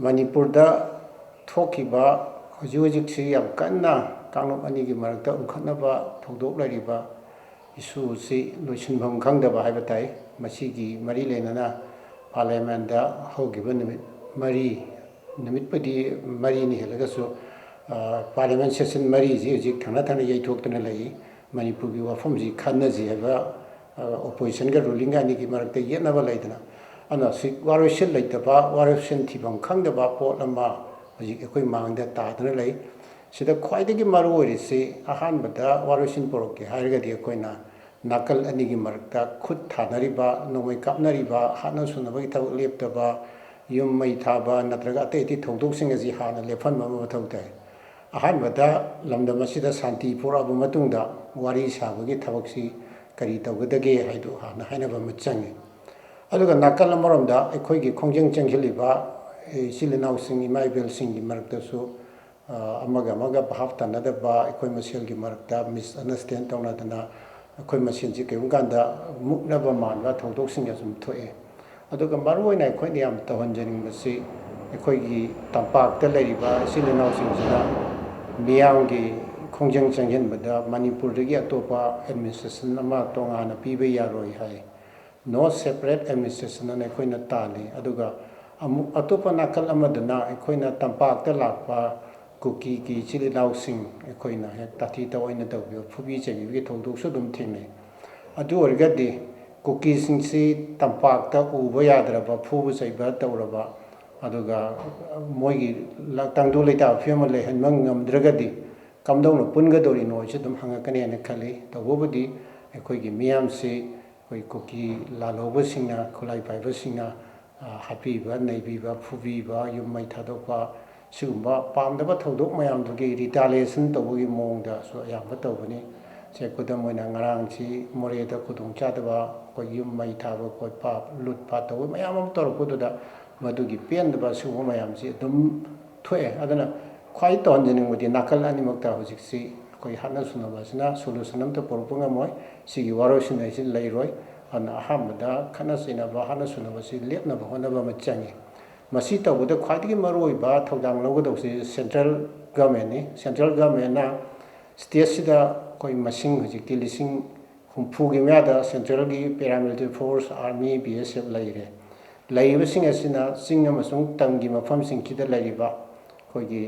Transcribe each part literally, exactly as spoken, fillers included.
ꯃꯅꯤꯄꯨꯔꯗ ꯊꯣꯛꯈꯤꯕ ꯍꯧꯖꯤꯛ ꯍꯧꯖꯤꯛꯁꯤ ꯌꯥꯝ ꯀꯟꯅ ꯀꯥꯡꯂꯨꯞ ꯑꯅꯤꯒꯤ ꯃꯔꯛꯇ ꯎꯪꯈꯠꯅꯕ ꯊꯧꯗꯣꯛ ꯂꯩꯔꯤꯕ ꯏꯁꯨꯁꯤ ꯂꯣꯏꯁꯤꯟꯐꯝ ꯈꯪꯗꯕ ꯍꯥꯏꯕ ꯇꯥꯏ꯫ ꯃꯁꯤꯒꯤ ꯃꯔꯤ ꯂꯩꯅꯅ ꯄꯥꯔꯂꯤꯌꯥꯃꯦꯟꯗ ꯍꯧꯈꯤꯕ ꯅꯨꯃꯤꯠ ꯃꯔꯤ, ꯅꯨꯃꯤꯠꯄꯨꯗꯤ ꯃꯔꯤꯅꯤ ꯍꯦꯜꯂꯒꯁꯨ, ꯄꯥꯔꯂꯤꯌꯥꯃꯦꯟ ꯁꯦꯁꯟ ꯃꯔꯤꯁꯤ ꯍꯧꯖꯤꯛ ꯊꯪꯅ ꯊꯪꯅ ꯌꯩꯊꯣꯛꯇꯨꯅ ꯂꯩ꯫ ꯃꯅꯤꯄꯨꯔꯒꯤ ꯋꯥꯐꯝꯁꯤ ꯈꯟꯅꯁꯤ ꯍꯥꯏꯕ ꯑꯣꯄꯣꯖꯤꯁꯟꯒ ꯔꯨꯂꯤꯡꯒ ꯑꯅꯤꯒꯤ ꯃꯔꯛꯇ ꯌꯦꯠꯅꯕ ꯂꯩꯗꯅ, ꯑꯗꯨꯅ ꯁꯤ ꯋꯥꯔꯣꯏꯁꯤꯟ ꯂꯩꯇꯕ, ꯋꯥꯔꯣꯏꯁꯤꯟ ꯊꯤꯐꯝ ꯈꯪꯗꯕ ꯄꯣꯠ ꯑꯃ ꯍꯧꯖꯤꯛ ꯑꯩꯈꯣꯏ ꯃꯥꯡꯗ ꯇꯥꯗꯨꯅ ꯂꯩ꯫ ꯁꯤꯗ ꯈ꯭ꯋꯥꯏꯗꯒꯤ ꯃꯔꯨ ꯑꯣꯏꯔꯤꯁꯤ, ꯑꯍꯥꯟꯕꯗ ꯋꯥꯔꯣꯏꯁꯤꯟ ꯄꯨꯔꯛꯀꯦ ꯍꯥꯏꯔꯒꯗꯤ, ꯑꯩꯈꯣꯏꯅ ꯅꯥꯀꯜ ꯑꯅꯤꯒꯤ ꯃꯔꯛꯇ ꯈꯨꯠ ꯊꯥꯅꯔꯤꯕ, ꯅꯣꯡꯃꯩ ꯀꯥꯞꯅꯔꯤꯕ, ꯍꯥꯠꯅ ꯁꯨꯅꯕꯒꯤ ꯊꯕꯛ ꯂꯦꯞꯇꯕ, ꯌꯨꯝ ꯃꯩ ꯊꯥꯕ ꯅꯠꯇ꯭ꯔꯒ ꯑꯇꯩ ꯑꯇꯩ ꯊꯧꯗꯣꯛꯁꯤꯡ ꯑꯁꯤ ꯍꯥꯟꯅ ꯂꯦꯞꯍꯟꯕ ꯑꯃ ꯃꯊꯧ ꯇꯥꯏ꯫ ꯑꯍꯥꯟꯕꯗ ꯂꯝꯗꯝ ꯑꯁꯤꯗ ꯁꯥꯟꯇꯤ ꯄꯨꯔꯛꯑꯕ ꯃꯇꯨꯡꯗ ꯋꯥꯔꯤ ꯁꯥꯕꯒꯤ ꯊꯕꯛꯁꯤ ꯀꯔꯤ ꯇꯧꯒꯗꯒꯦ ꯍꯥꯏꯗꯨ ꯍꯥꯟꯅ ꯍꯥꯏꯅꯕ ꯑꯃ ꯆꯪꯉꯤ꯫ ꯑꯗꯨꯒ ꯅꯥꯀꯜ ꯑꯃꯔꯣꯝꯗ ꯑꯩꯈꯣꯏꯒꯤ ꯈꯣꯡꯖꯪ ꯆꯪꯁꯤꯜꯂꯤꯕ ꯏꯆꯤꯜ ꯏꯅꯥꯎꯁꯤꯡ, ꯏꯃꯥ ꯏꯕꯦꯜꯁꯤꯡꯒꯤ ꯃꯔꯛꯇꯁꯨ ꯑꯃꯒ ꯑꯃꯒ ꯚꯥꯞ ꯇꯥꯅꯗꯕ, ꯑꯩꯈꯣꯏ ꯃꯁꯦꯜꯒꯤ ꯃꯔꯛꯇ ꯃꯤꯁꯑꯟꯗꯔꯁꯇꯦꯟ ꯇꯧꯅꯗꯅ ꯑꯩꯈꯣꯏ ꯃꯁꯦꯟꯁꯤ ꯀꯔꯤꯒꯨꯝꯕ ꯀꯥꯟꯗ ꯃꯨꯛꯅꯕ ꯃꯥꯟꯕ ꯊꯧꯗꯣꯛꯁꯤꯡ ꯑꯁꯨꯝ ꯊꯣꯛꯑꯦ꯫ ꯑꯗꯨꯒ ꯃꯔꯨꯑꯣꯏꯅ ꯑꯩꯈꯣꯏꯅ ꯌꯥꯝ ꯇꯧꯍꯟꯖꯅꯤꯡꯕꯁꯤ, ꯑꯩꯈꯣꯏꯒꯤ ꯇꯝꯄꯥꯛꯇ ꯂꯩꯔꯤꯕ ꯏꯆꯤꯜ ꯏꯅꯥꯎꯁꯤꯡꯁꯤꯅ ꯃꯤꯌꯥꯝꯒꯤ ꯈꯣꯡꯖꯪ ꯆꯪꯁꯤꯟꯕꯗ ꯃꯅꯤꯄꯨꯔꯗꯒꯤ ꯑꯇꯣꯞꯄ ꯑꯦꯗꯃꯤꯅꯤꯁꯇ꯭ꯔꯦꯁꯟ ꯑꯃ ꯇꯣꯉꯥꯟꯅ ꯄꯤꯕ ꯌꯥꯔꯣꯏ ꯍꯥꯏ꯫ ꯅꯣ ꯁꯦꯄꯔꯦꯠ ꯑꯦꯗꯃꯤꯅꯤꯁꯇ꯭ꯔꯦꯁꯟ ꯑꯅ ꯑꯩꯈꯣꯏꯅ ꯇꯥꯜꯂꯤ꯫ ꯑꯗꯨꯒ ꯑꯃꯨꯛ ꯑꯇꯣꯞꯄ ꯅꯥꯀꯜ ꯑꯃꯗꯅ ꯑꯩꯈꯣꯏꯅ ꯇꯝꯄꯥꯛꯇ ꯂꯥꯛꯄ ꯀꯨꯀꯤꯒꯤ ꯏꯆꯤꯜ ꯏꯅꯥꯎꯁꯤꯡ ꯑꯩꯈꯣꯏꯅ ꯍꯦꯛ ꯇꯥꯊꯤ ꯇꯥꯑꯣꯏꯅ ꯇꯧꯕꯤꯕ, ꯐꯨꯕꯤ ꯆꯩꯕꯤꯕꯒꯤ ꯊꯧꯗꯣꯛꯁꯨ ꯑꯗꯨꯝ ꯊꯦꯡꯅꯩ꯫ ꯑꯗꯨ ꯑꯣꯏꯔꯒꯗꯤ ꯀꯨꯀꯤꯁꯤꯡꯁꯤ ꯇꯝꯄꯥꯛꯇ ꯎꯕ ꯌꯥꯗ꯭ꯔꯕ, ꯐꯨꯕ ꯆꯩꯕ ꯇꯧꯔꯕ, ꯑꯗꯨꯒ ꯃꯣꯏꯒꯤ ꯇꯪꯗꯨ ꯂꯩꯇꯥꯕ ꯐꯤꯕꯝ ꯑꯃ ꯂꯩꯍꯟꯕ ꯉꯝꯗ꯭ꯔꯒꯗꯤ ꯀꯝꯗꯧꯅ ꯄꯨꯟꯒꯗꯧꯔꯤꯅꯣ ꯍꯥꯏꯁꯨ ꯑꯗꯨꯝ ꯍꯪꯉꯛꯀꯅꯤ ꯍꯥꯏꯅ ꯈꯜꯂꯤ꯫ ꯇꯧꯕꯕꯨꯗꯤ ꯑꯩꯈꯣꯏꯒꯤ ꯃꯤꯌꯥꯝꯁꯤ ꯑꯩꯈꯣꯏ ꯀꯨꯀꯤ ꯂꯥꯜꯍꯧꯕꯁꯤꯡꯅ, ꯈꯨꯠꯂꯥꯏ ꯄꯥꯏꯕꯁꯤꯡꯅ ꯍꯥꯠꯄꯤꯕ, ꯅꯩꯕꯤꯕ, ꯐꯨꯕꯤꯕ, ꯌꯨꯝ ꯃꯩ ꯊꯥꯗꯣꯛꯄ, ꯁꯤꯒꯨꯝꯕ ꯄꯥꯝꯗꯕ ꯊꯧꯗꯣꯛ ꯃꯌꯥꯝꯗꯨꯒꯤ ꯔꯤꯇꯥꯂꯤꯌꯦꯁꯟ ꯇꯧꯕꯒꯤ ꯃꯑꯣꯡꯗꯁꯨ ꯑꯌꯥꯝꯕ ꯇꯧꯕꯅꯤ꯫ ꯁꯦ, ꯈꯨꯗꯝ ꯑꯣꯏꯅ, ꯉꯔꯥꯡꯁꯤ ꯃꯣꯔꯦꯗ ꯈꯨꯗꯣꯡꯆꯥꯗꯕ, ꯑꯩꯈꯣꯏ ꯌꯨꯝ ꯃꯩ ꯊꯥꯕ ꯈꯣꯠꯄ, ꯂꯨꯠ ꯄꯥꯠ ꯇꯧꯕ ꯃꯌꯥꯝ ꯑꯃ ꯇꯧꯔꯛꯄꯗꯨꯗ, ꯃꯗꯨꯒꯤ ꯄꯦꯟꯗꯕ ꯁꯤꯒꯨꯝꯕ ꯃꯌꯥꯝꯁꯤ ꯑꯗꯨꯝ ꯊꯣꯛꯑꯦ꯫ ꯑꯗꯨꯅ ꯈ꯭ꯋꯥꯏ ꯇꯧꯍꯟꯖꯅꯤꯡꯕꯗꯤ ꯅꯥꯀꯜ ꯑꯅꯤꯃꯛꯇ ꯍꯧꯖꯤꯛꯁꯤ ꯑꯩꯈꯣꯏ ꯍꯥꯠꯅ ꯁꯨꯅꯕ ꯑꯁꯤꯅ ꯁꯣꯂꯨꯁꯟ ꯑꯝꯇ ꯄꯨꯔꯛꯄ ꯉꯝꯃꯣꯏ꯫ ꯁꯤꯒꯤ ꯋꯥꯔꯣꯏꯁꯤꯟ ꯍꯥꯏꯁꯤ ꯂꯩꯔꯣꯏ꯫ ꯑꯗꯨꯅ ꯑꯍꯥꯟꯕꯗ ꯈꯠꯅ ꯆꯩꯅꯕ, ꯍꯥꯠꯅ ꯁꯨꯅꯕꯁꯤ ꯂꯦꯞꯅꯕ ꯍꯣꯠꯅꯕ ꯑꯃ ꯆꯪꯉꯤ꯫ ꯃꯁꯤ ꯇꯧꯕꯗ ꯈ꯭ꯋꯥꯏꯗꯒꯤ ꯃꯔꯨꯑꯣꯏꯕ ꯊꯧꯗꯥꯡ ꯂꯧꯒꯗꯧꯕꯁꯤ central governmentꯅꯤ꯫ Central governmentꯅ stateꯁꯤꯗ ꯑꯩꯈꯣꯏ ꯃꯁꯤꯡ ꯍꯧꯖꯤꯛꯇꯤ ꯂꯤꯁꯤꯡ ꯍꯨꯝꯐꯨꯒꯤ ꯃꯌꯥꯗ centralꯒꯤ paramilitary force, army, B S F ꯂꯩꯔꯦ꯫ ꯂꯩꯔꯤꯕꯁꯤꯡ ꯑꯁꯤꯅ ꯆꯤꯡ ꯑꯃꯁꯨꯡ ꯇꯝꯒꯤ ꯃꯐꯝꯁꯤꯡꯁꯤꯗ ꯂꯩꯔꯤꯕ ꯑꯩꯈꯣꯏꯒꯤ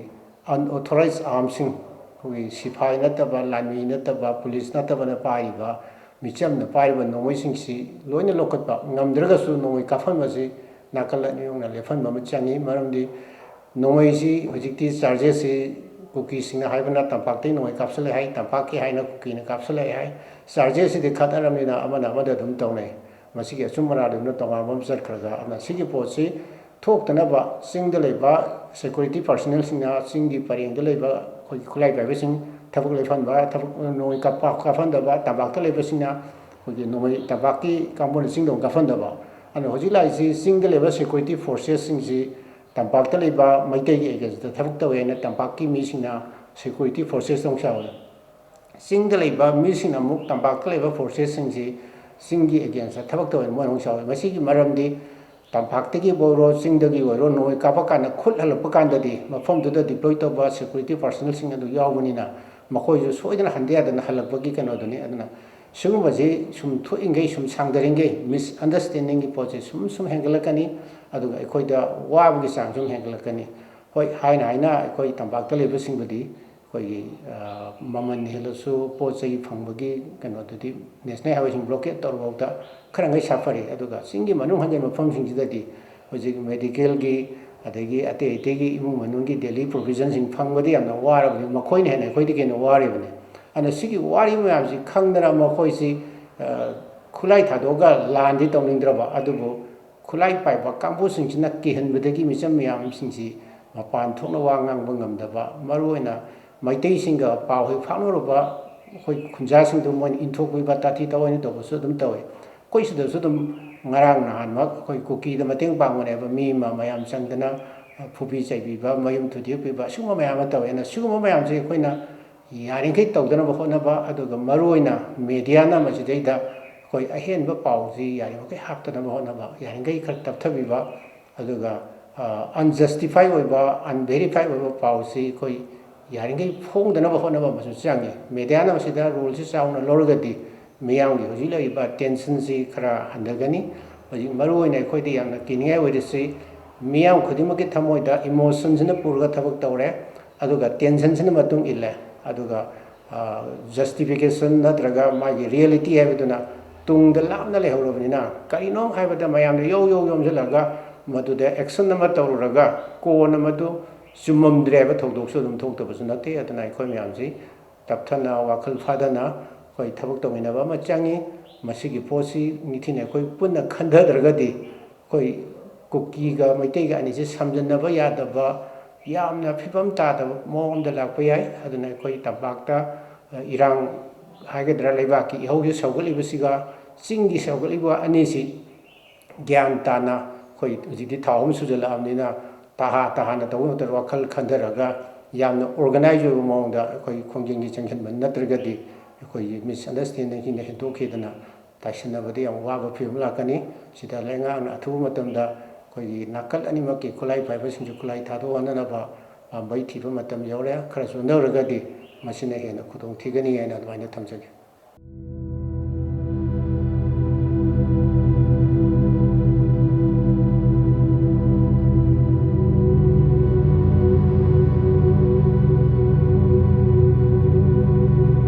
unauthorized armꯁꯤꯡ, ꯑꯩꯈꯣꯏꯒꯤ ꯁꯤꯐꯥꯏ ꯅꯠꯇꯕ, ꯂꯥꯟꯃꯤ ꯅꯠꯇꯕ, ꯄꯨꯂꯤꯁ ꯅꯠꯇꯕꯅ ꯄꯥꯏꯔꯤꯕ, ꯃꯤꯆꯝꯅ ꯄꯥꯏꯔꯤꯕ ꯅꯣꯡꯃꯩꯁꯤꯡꯁꯤ ꯂꯣꯏꯅ ꯂꯧꯈꯠꯄ, ꯉꯝꯗ꯭ꯔꯒꯁꯨ ꯅꯣꯡꯃꯩ ꯀꯥꯞꯍꯟꯕꯁꯤ ꯅꯥꯀꯜ ꯑꯅꯤ ꯌꯧꯅ ꯂꯦꯞꯍꯟꯕ ꯑꯃ ꯆꯪꯉꯤ꯫ ꯃꯔꯝꯗꯤ ꯅꯣꯡꯃꯩꯁꯤ ꯍꯧꯖꯤꯛꯇꯤ chargesꯁꯤ ꯀꯨꯀꯤꯁꯤꯡꯅ ꯍꯥꯏꯕꯅ ꯇꯝꯄꯥꯛꯇꯒꯤ ꯅꯣꯡꯃꯩ ꯀꯥꯞꯁꯤꯜꯂꯦ ꯍꯥꯏ, ꯇꯝꯄꯥꯛꯀꯤ ꯍꯥꯏꯅ ꯀꯨꯀꯤꯅ ꯀꯥꯞꯁꯤꯜꯂꯛꯑꯦ ꯍꯥꯏ꯫ Chargesꯁꯤꯗꯤ ꯈꯠꯅꯔꯕꯅꯤꯅ ꯑꯃꯅ ꯑꯃꯗ ꯑꯗꯨꯝ ꯇꯧꯅꯩ꯫ ꯃꯁꯤꯒꯤ ꯑꯆꯨꯝ ꯑꯔꯥꯟꯗꯨꯅ ꯇꯣꯉꯥꯟꯕ ꯑꯃ ꯆꯠꯈ꯭ꯔꯒ, ꯑꯗꯨꯅ ꯁꯤꯒꯤ ꯄꯣꯠꯁꯤ ꯊꯣꯛꯇꯅꯕ ꯆꯤꯡꯗ ꯂꯩꯕ security personnelꯁꯤꯡꯅ, ꯆꯤꯡꯒꯤ ꯄꯔꯦꯡꯗ ꯂꯩꯕ ꯑꯩꯈꯣꯏꯒꯤ ꯈꯨꯠꯂꯥꯏ ꯄꯥꯏꯕꯁꯤꯡ ꯊꯕꯛ ꯂꯦꯞꯍꯟꯕ, ꯊꯕꯛ ꯅꯣꯡꯃꯩ ꯀꯥꯞꯄ-, ꯀꯥꯞꯍꯟꯗꯕ, ꯇꯝꯄꯥꯛꯇ ꯂꯩꯕꯁꯤꯡꯅ ꯑꯩꯈꯣꯏꯒꯤ ꯅꯣꯡꯃꯩ ꯇꯝꯄꯥꯛꯀꯤ ꯀꯥꯡꯕꯨꯅ ꯆꯤꯡꯗ ꯑꯃꯨꯛ ꯀꯥꯞꯍꯟꯗꯕ꯫ ꯑꯗꯨꯅ ꯍꯧꯖꯤꯛ ꯂꯥꯛꯏꯁꯤ ꯆꯤꯡꯗ ꯂꯩꯕ security forcesꯁꯤꯡꯁꯤ ꯇꯝꯄꯥꯛꯇ ꯂꯩꯕ ꯃꯩꯇꯩꯒꯤ againstꯇ ꯊꯕꯛ ꯇꯧꯋꯦ ꯍꯥꯏꯅ ꯇꯝꯄꯥꯛꯀꯤ ꯃꯤꯁꯤꯡꯅ security forcesꯇ ꯑꯃꯨꯛ ꯁꯥꯎꯋꯦ꯫ ꯆꯤꯡꯗ ꯂꯩꯕ ꯃꯤꯁꯤꯡꯅ ꯑꯃꯨꯛ ꯇꯝꯄꯥꯛꯇ ꯂꯩꯕ forcesꯁꯤꯡꯁꯤ ꯆꯤꯡꯒꯤ againstꯇ ꯊꯕꯛ ꯇꯧꯋꯦ ꯃꯣꯏꯅ ꯑꯃꯨꯛ ꯁꯥꯎꯋꯦ꯫ ꯃꯁꯤꯒꯤ ꯃꯔꯝꯗꯤ ꯇꯝꯄꯥꯛꯇꯒꯤ ꯑꯣꯏꯔꯣ, ꯆꯤꯡꯗꯒꯤ ꯑꯣꯏꯔꯣ, ꯅꯣꯡꯃꯩ ꯀꯥꯞꯄ ꯀꯥꯟꯗ ꯈꯨꯠ ꯍꯜꯂꯛꯄ ꯀꯥꯟꯗꯗꯤ ꯃꯐꯝꯗꯨꯗ deploy ꯇꯧꯕ security personnelꯁꯤꯡ ꯑꯗꯨ ꯌꯥꯎꯕꯅꯤꯅ ꯃꯈꯣꯏꯁꯨ ꯁꯣꯏꯗꯅ ꯍꯟꯗ ꯌꯥꯗꯅ ꯍꯜꯂꯛꯄꯒꯤ ꯀꯩꯅꯣꯗꯨꯅꯤ꯫ ꯑꯗꯨꯅ ꯁꯤꯒꯨꯝꯕꯁꯤ ꯁꯨꯝ ꯊꯣꯛꯏꯉꯩ, ꯁꯨꯝ ꯁꯥꯡꯗꯔꯤꯉꯩ misunderstandingꯒꯤ ꯄꯣꯠꯁꯦ ꯁꯨꯝ ꯁꯨꯝ ꯍꯦꯟꯒꯠꯂꯛꯀꯅꯤ꯫ ꯑꯗꯨꯒ ꯑꯩꯈꯣꯏꯗ ꯋꯥꯕꯒꯤ ꯆꯥꯡ ꯁꯨꯝ ꯍꯦꯟꯒꯠꯂꯛꯀꯅꯤ꯫ ꯍꯣꯏ, ꯍꯥꯏꯅ ꯍꯥꯏꯅ ꯑꯩꯈꯣꯏ ꯇꯝꯄꯥꯛꯇ ꯂꯩꯕꯁꯤꯡꯕꯨꯗꯤ ꯑꯩꯈꯣꯏꯒꯤ, ꯑ, ꯃꯃꯜ ꯍꯦꯜꯂꯁꯨ ꯄꯣꯠ ꯆꯩ ꯐꯪꯕꯒꯤ ꯀꯩꯅꯣꯗꯨꯗꯤ national highwayꯁꯤꯡ blockade ꯇꯧꯔꯐꯥꯎꯗ ꯈꯔ ꯉꯩ ꯁꯥꯐꯔꯤ꯫ ꯑꯗꯨꯒ ꯆꯤꯡꯒꯤ ꯃꯅꯨꯡ ꯍꯟꯖꯤꯟꯕ ꯃꯐꯝꯁꯤꯡꯁꯤꯗꯗꯤ ꯍꯧꯖꯤꯛ medicalꯒꯤ ꯑꯗꯒꯤ ꯑꯇꯩ ꯑꯇꯩꯒꯤ ꯏꯃꯨꯡ ꯃꯅꯨꯡꯒꯤ daily provisionꯁꯤꯡ ꯐꯪꯕꯗꯤ ꯌꯥꯝꯅ ꯋꯥꯔꯕꯅꯤ꯫ ꯃꯈꯣꯏꯅ ꯍꯦꯟꯅ ꯑꯩꯈꯣꯏꯗꯒꯤ ꯍꯦꯟꯅ ꯋꯥꯔꯤꯕꯅꯤ꯫ ꯑꯗꯨꯅ ꯁꯤꯒꯤ ꯋꯥꯔꯤꯕ ꯃꯌꯥꯝꯁꯤ ꯈꯪꯗꯅ ꯃꯈꯣꯏꯁꯤ, ꯑ, ꯈꯨꯠꯂꯥꯏ ꯊꯥꯗꯣꯛꯑꯒ ꯂꯥꯟꯗꯤ ꯇꯧꯅꯤꯡꯗ꯭ꯔꯕ, ꯑꯗꯨꯕꯨ ꯈꯨꯠꯂꯥꯏ ꯄꯥꯏꯕ ꯀꯥꯡꯕꯨꯁꯤꯡꯁꯤꯅ ꯀꯤꯍꯟꯕꯗꯒꯤ ꯃꯤꯆꯝ ꯃꯌꯥꯝꯁꯤꯡꯁꯤ ꯃꯄꯥꯟ ꯊꯣꯛꯅ ꯋꯥ ꯉꯥꯡꯕ ꯉꯝꯗꯕ, ꯃꯔꯨꯑꯣꯏꯅ ꯃꯩꯇꯩꯁꯤꯡꯒ ꯄꯥꯎ ꯍꯦꯛ ꯐꯥꯎꯅꯔꯨꯕ ꯑꯩꯈꯣꯏ ꯈꯨꯟꯖꯥꯁꯤꯡꯗꯨ ꯃꯣꯏꯅ ꯏꯟꯊꯣꯛꯄꯤꯕ, ꯇꯥꯊꯤ ꯇꯥꯑꯣꯏꯅ ꯇꯧꯕꯁꯨ ꯑꯗꯨꯝ ꯇꯧꯋꯤ꯫ ꯑꯩꯈꯣꯏ ꯁꯤꯗꯁꯨ ꯑꯗꯨꯝ ꯉꯔꯥꯡ ꯅꯍꯥꯟꯃꯛ ꯑꯩꯈꯣꯏ ꯀꯨꯀꯤꯗ ꯃꯇꯦꯡ ꯄꯥꯡꯕꯅꯦꯕ, ꯃꯤ ꯑꯃ ꯃꯌꯥꯝ ꯆꯪꯗꯅ ꯐꯨꯕꯤ ꯆꯩꯕꯤꯕ, ꯃꯌꯨꯝ ꯊꯨꯗꯦꯛꯄꯤꯕ, ꯑꯁꯤꯒꯨꯝꯕ ꯃꯌꯥꯝ ꯑꯃ ꯇꯧꯋꯦ꯫ ꯑꯗꯨꯅ ꯁꯤꯒꯨꯝꯕ ꯃꯌꯥꯝꯁꯦ ꯑꯩꯈꯣꯏꯅ ꯌꯥꯔꯤꯈꯩ ꯇꯧꯗꯅꯕ ꯍꯣꯠꯅꯕ, ꯑꯗꯨꯒ ꯃꯔꯨꯑꯣꯏꯅ mediaꯅ ꯃꯁꯤꯗꯩꯗ ꯑꯩꯈꯣꯏ ꯑꯍꯦꯟꯕ ꯄꯥꯎꯁꯤ ꯌꯥꯔꯤꯕꯃꯈꯩ ꯍꯥꯞꯇꯅꯕ ꯍꯣꯠꯅꯕ, ꯌꯥꯔꯤꯈꯩ ꯈꯔ ꯇꯞꯊꯕꯤꯕ, ꯑꯗꯨꯒ ꯑꯟꯖꯁꯇꯤꯐꯥꯏ ꯑꯣꯏꯕ, ꯑꯟꯚꯦꯔꯤꯐꯥꯏ ꯑꯣꯏꯕ ꯄꯥꯎꯁꯤ ꯑꯩꯈꯣꯏ ꯌꯥꯔꯤꯈꯩ ꯐꯣꯡꯗꯅꯕ ꯍꯣꯠꯅꯕ ꯑꯃꯁꯨ ꯆꯪꯉꯤ꯫ ꯃꯦꯗꯤꯌꯥꯅ ꯃꯁꯤꯗ ꯔꯣꯜꯁꯤ ꯆꯥꯎꯅ ꯂꯧꯔꯒꯗꯤ ꯃꯤꯌꯥꯝꯒꯤ ꯍꯧꯖꯤꯛ ꯂꯩꯔꯤꯕ ꯇꯦꯟꯁꯟꯁꯤ ꯈꯔ ꯍꯟꯊꯒꯅꯤ꯫ ꯍꯧꯖꯤꯛ ꯃꯔꯨꯑꯣꯏꯅ ꯑꯩꯈꯣꯏꯗ ꯌꯥꯝꯅ ꯀꯤꯅꯤꯡꯉꯥꯏ ꯑꯣꯏꯔꯤꯁꯤ ꯃꯤꯌꯥꯝ ꯈꯨꯗꯤꯡꯃꯛꯀꯤ ꯊꯃꯣꯏꯗ ꯏꯃꯣꯁꯟꯁꯤꯅ ꯄꯨꯔꯒ ꯊꯕꯛ ꯇꯧꯔꯦ, ꯑꯗꯨꯒ ꯇꯦꯟꯁꯟꯁꯤꯅ ꯃꯇꯨꯡ ꯏꯜꯂꯦ꯫ ꯑꯗꯨꯒ ꯖꯁꯇꯤꯐꯤꯀꯦꯁꯟ ꯅꯠꯇ꯭ꯔꯒ ꯃꯥꯒꯤ ꯔꯤꯌꯦꯂꯤꯇꯤ ꯍꯥꯏꯕꯗꯨꯅ ꯇꯨꯡꯗ ꯂꯥꯞꯅ ꯂꯩꯍꯧꯔꯕꯅꯤꯅ, ꯀꯔꯤꯅꯣ ꯍꯥꯏꯕꯗ ꯃꯌꯥꯝꯅ ꯌꯧ ꯌꯧ ꯌꯣꯝꯁꯤꯜꯂꯒ ꯃꯗꯨꯗ ꯑꯦꯛꯁꯟ ꯑꯃ ꯇꯧꯔꯨꯔꯒ ꯀꯣꯟꯅ ꯃꯗꯨ ꯆꯨꯝꯃꯝꯗ꯭ꯔꯦ ꯍꯥꯏꯕ ꯊꯧꯗꯣꯛꯁꯨ ꯑꯗꯨꯝ ꯊꯣꯛꯇꯕꯁꯨ ꯅꯠꯇꯦ꯫ ꯑꯗꯨꯅ ꯑꯩꯈꯣꯏ ꯃꯌꯥꯝꯁꯤ ꯇꯞꯊꯅ, ꯋꯥꯈꯜ ꯐꯥꯗꯅ ꯑꯩꯈꯣꯏ ꯊꯕꯛ ꯇꯧꯃꯤꯟꯅꯕ ꯑꯃ ꯆꯪꯉꯤ꯫ ꯃꯁꯤꯒꯤ ꯄꯣꯠꯁꯤ ꯅꯤꯡꯊꯤꯅ ꯑꯩꯈꯣꯏ ꯄꯨꯟꯅ ꯈꯟꯊꯗ꯭ꯔꯒꯗꯤ ꯑꯩꯈꯣꯏ ꯀꯨꯀꯤꯒ ꯃꯩꯇꯩꯒ ꯑꯅꯤꯁꯦ ꯁꯝꯖꯟꯅꯕ ꯌꯥꯗꯕ, ꯌꯥꯝꯅ ꯐꯤꯕꯝ ꯇꯥꯗꯕ ꯃꯑꯣꯡ ꯑꯃꯗ ꯂꯥꯛꯄ ꯌꯥꯏ꯫ ꯑꯗꯨꯅ ꯑꯩꯈꯣꯏ ꯇꯝꯄꯥꯛꯇ, ꯑ, ꯏꯔꯥꯡ ꯍꯥꯏꯒꯗ꯭ꯔꯥ, ꯂꯩꯕꯥꯛꯀꯤ ꯏꯍꯧꯁꯤ ꯁꯧꯒꯠꯂꯤꯕꯁꯤꯒ ꯆꯤꯡꯒꯤ ꯁꯧꯒꯠꯂꯤꯕ ꯑꯅꯤꯁꯤ ꯒ꯭ꯌꯥꯟ ꯇꯥꯅ, ꯑꯩꯈꯣꯏ ꯍꯧꯖꯤꯛꯇꯤ ꯊꯥ ꯑꯍꯨꯝ ꯁꯨꯖꯜꯂꯛꯑꯕꯅꯤꯅ, ꯇꯍꯥ ꯇꯍꯥꯅ ꯇꯧꯕ ꯃꯇꯝꯗ ꯋꯥꯈꯜ ꯈꯟꯊꯔꯒ ꯌꯥꯝꯅ ꯑꯣꯔꯒꯅꯥꯏꯖ ꯑꯣꯏꯕ ꯃꯑꯣꯡꯗ ꯑꯩꯈꯣꯏ ꯈꯣꯡꯖꯪꯁꯤ ꯆꯪꯁꯤꯟꯕ ꯅꯠꯇ꯭ꯔꯒꯗꯤ ꯑꯩꯈꯣꯏꯒꯤ ꯃꯤꯁꯑꯟꯗꯔꯁꯇꯦꯟꯗꯤꯡꯁꯤꯡꯗ ꯍꯦꯟꯗꯣꯛꯈꯤꯗꯅ ꯇꯥꯏꯁꯟꯅꯕꯗ ꯌꯥꯝ ꯋꯥꯕ ꯐꯤꯕꯝ ꯂꯥꯛꯀꯅꯤ꯫ ꯁꯤꯗ ꯂꯩꯉꯥꯛꯅ ꯑꯊꯨꯕ ꯃꯇꯝꯗ ꯑꯩꯈꯣꯏꯒꯤ ꯅꯥꯀꯜ ꯑꯅꯤꯃꯛꯀꯤ ꯈꯨꯠꯂꯥꯏ ꯄꯥꯏꯕꯁꯤꯡꯁꯨ ꯈꯨꯠꯂꯥꯏ ꯊꯥꯗꯣꯛꯍꯟꯅꯅꯕ ꯄꯥꯝꯕꯩ ꯊꯤꯕ ꯃꯇꯝ ꯌꯧꯔꯦ꯫ ꯈꯔ ꯆꯣꯟꯊꯔꯒꯗꯤ ꯃꯁꯤꯅ ꯍꯦꯟꯅ ꯈꯨꯗꯣꯡ ꯊꯤꯒꯅꯤ ꯍꯥꯏꯅ ꯑꯗꯨꯃꯥꯏꯅ ꯊꯝꯖꯒꯦ꯫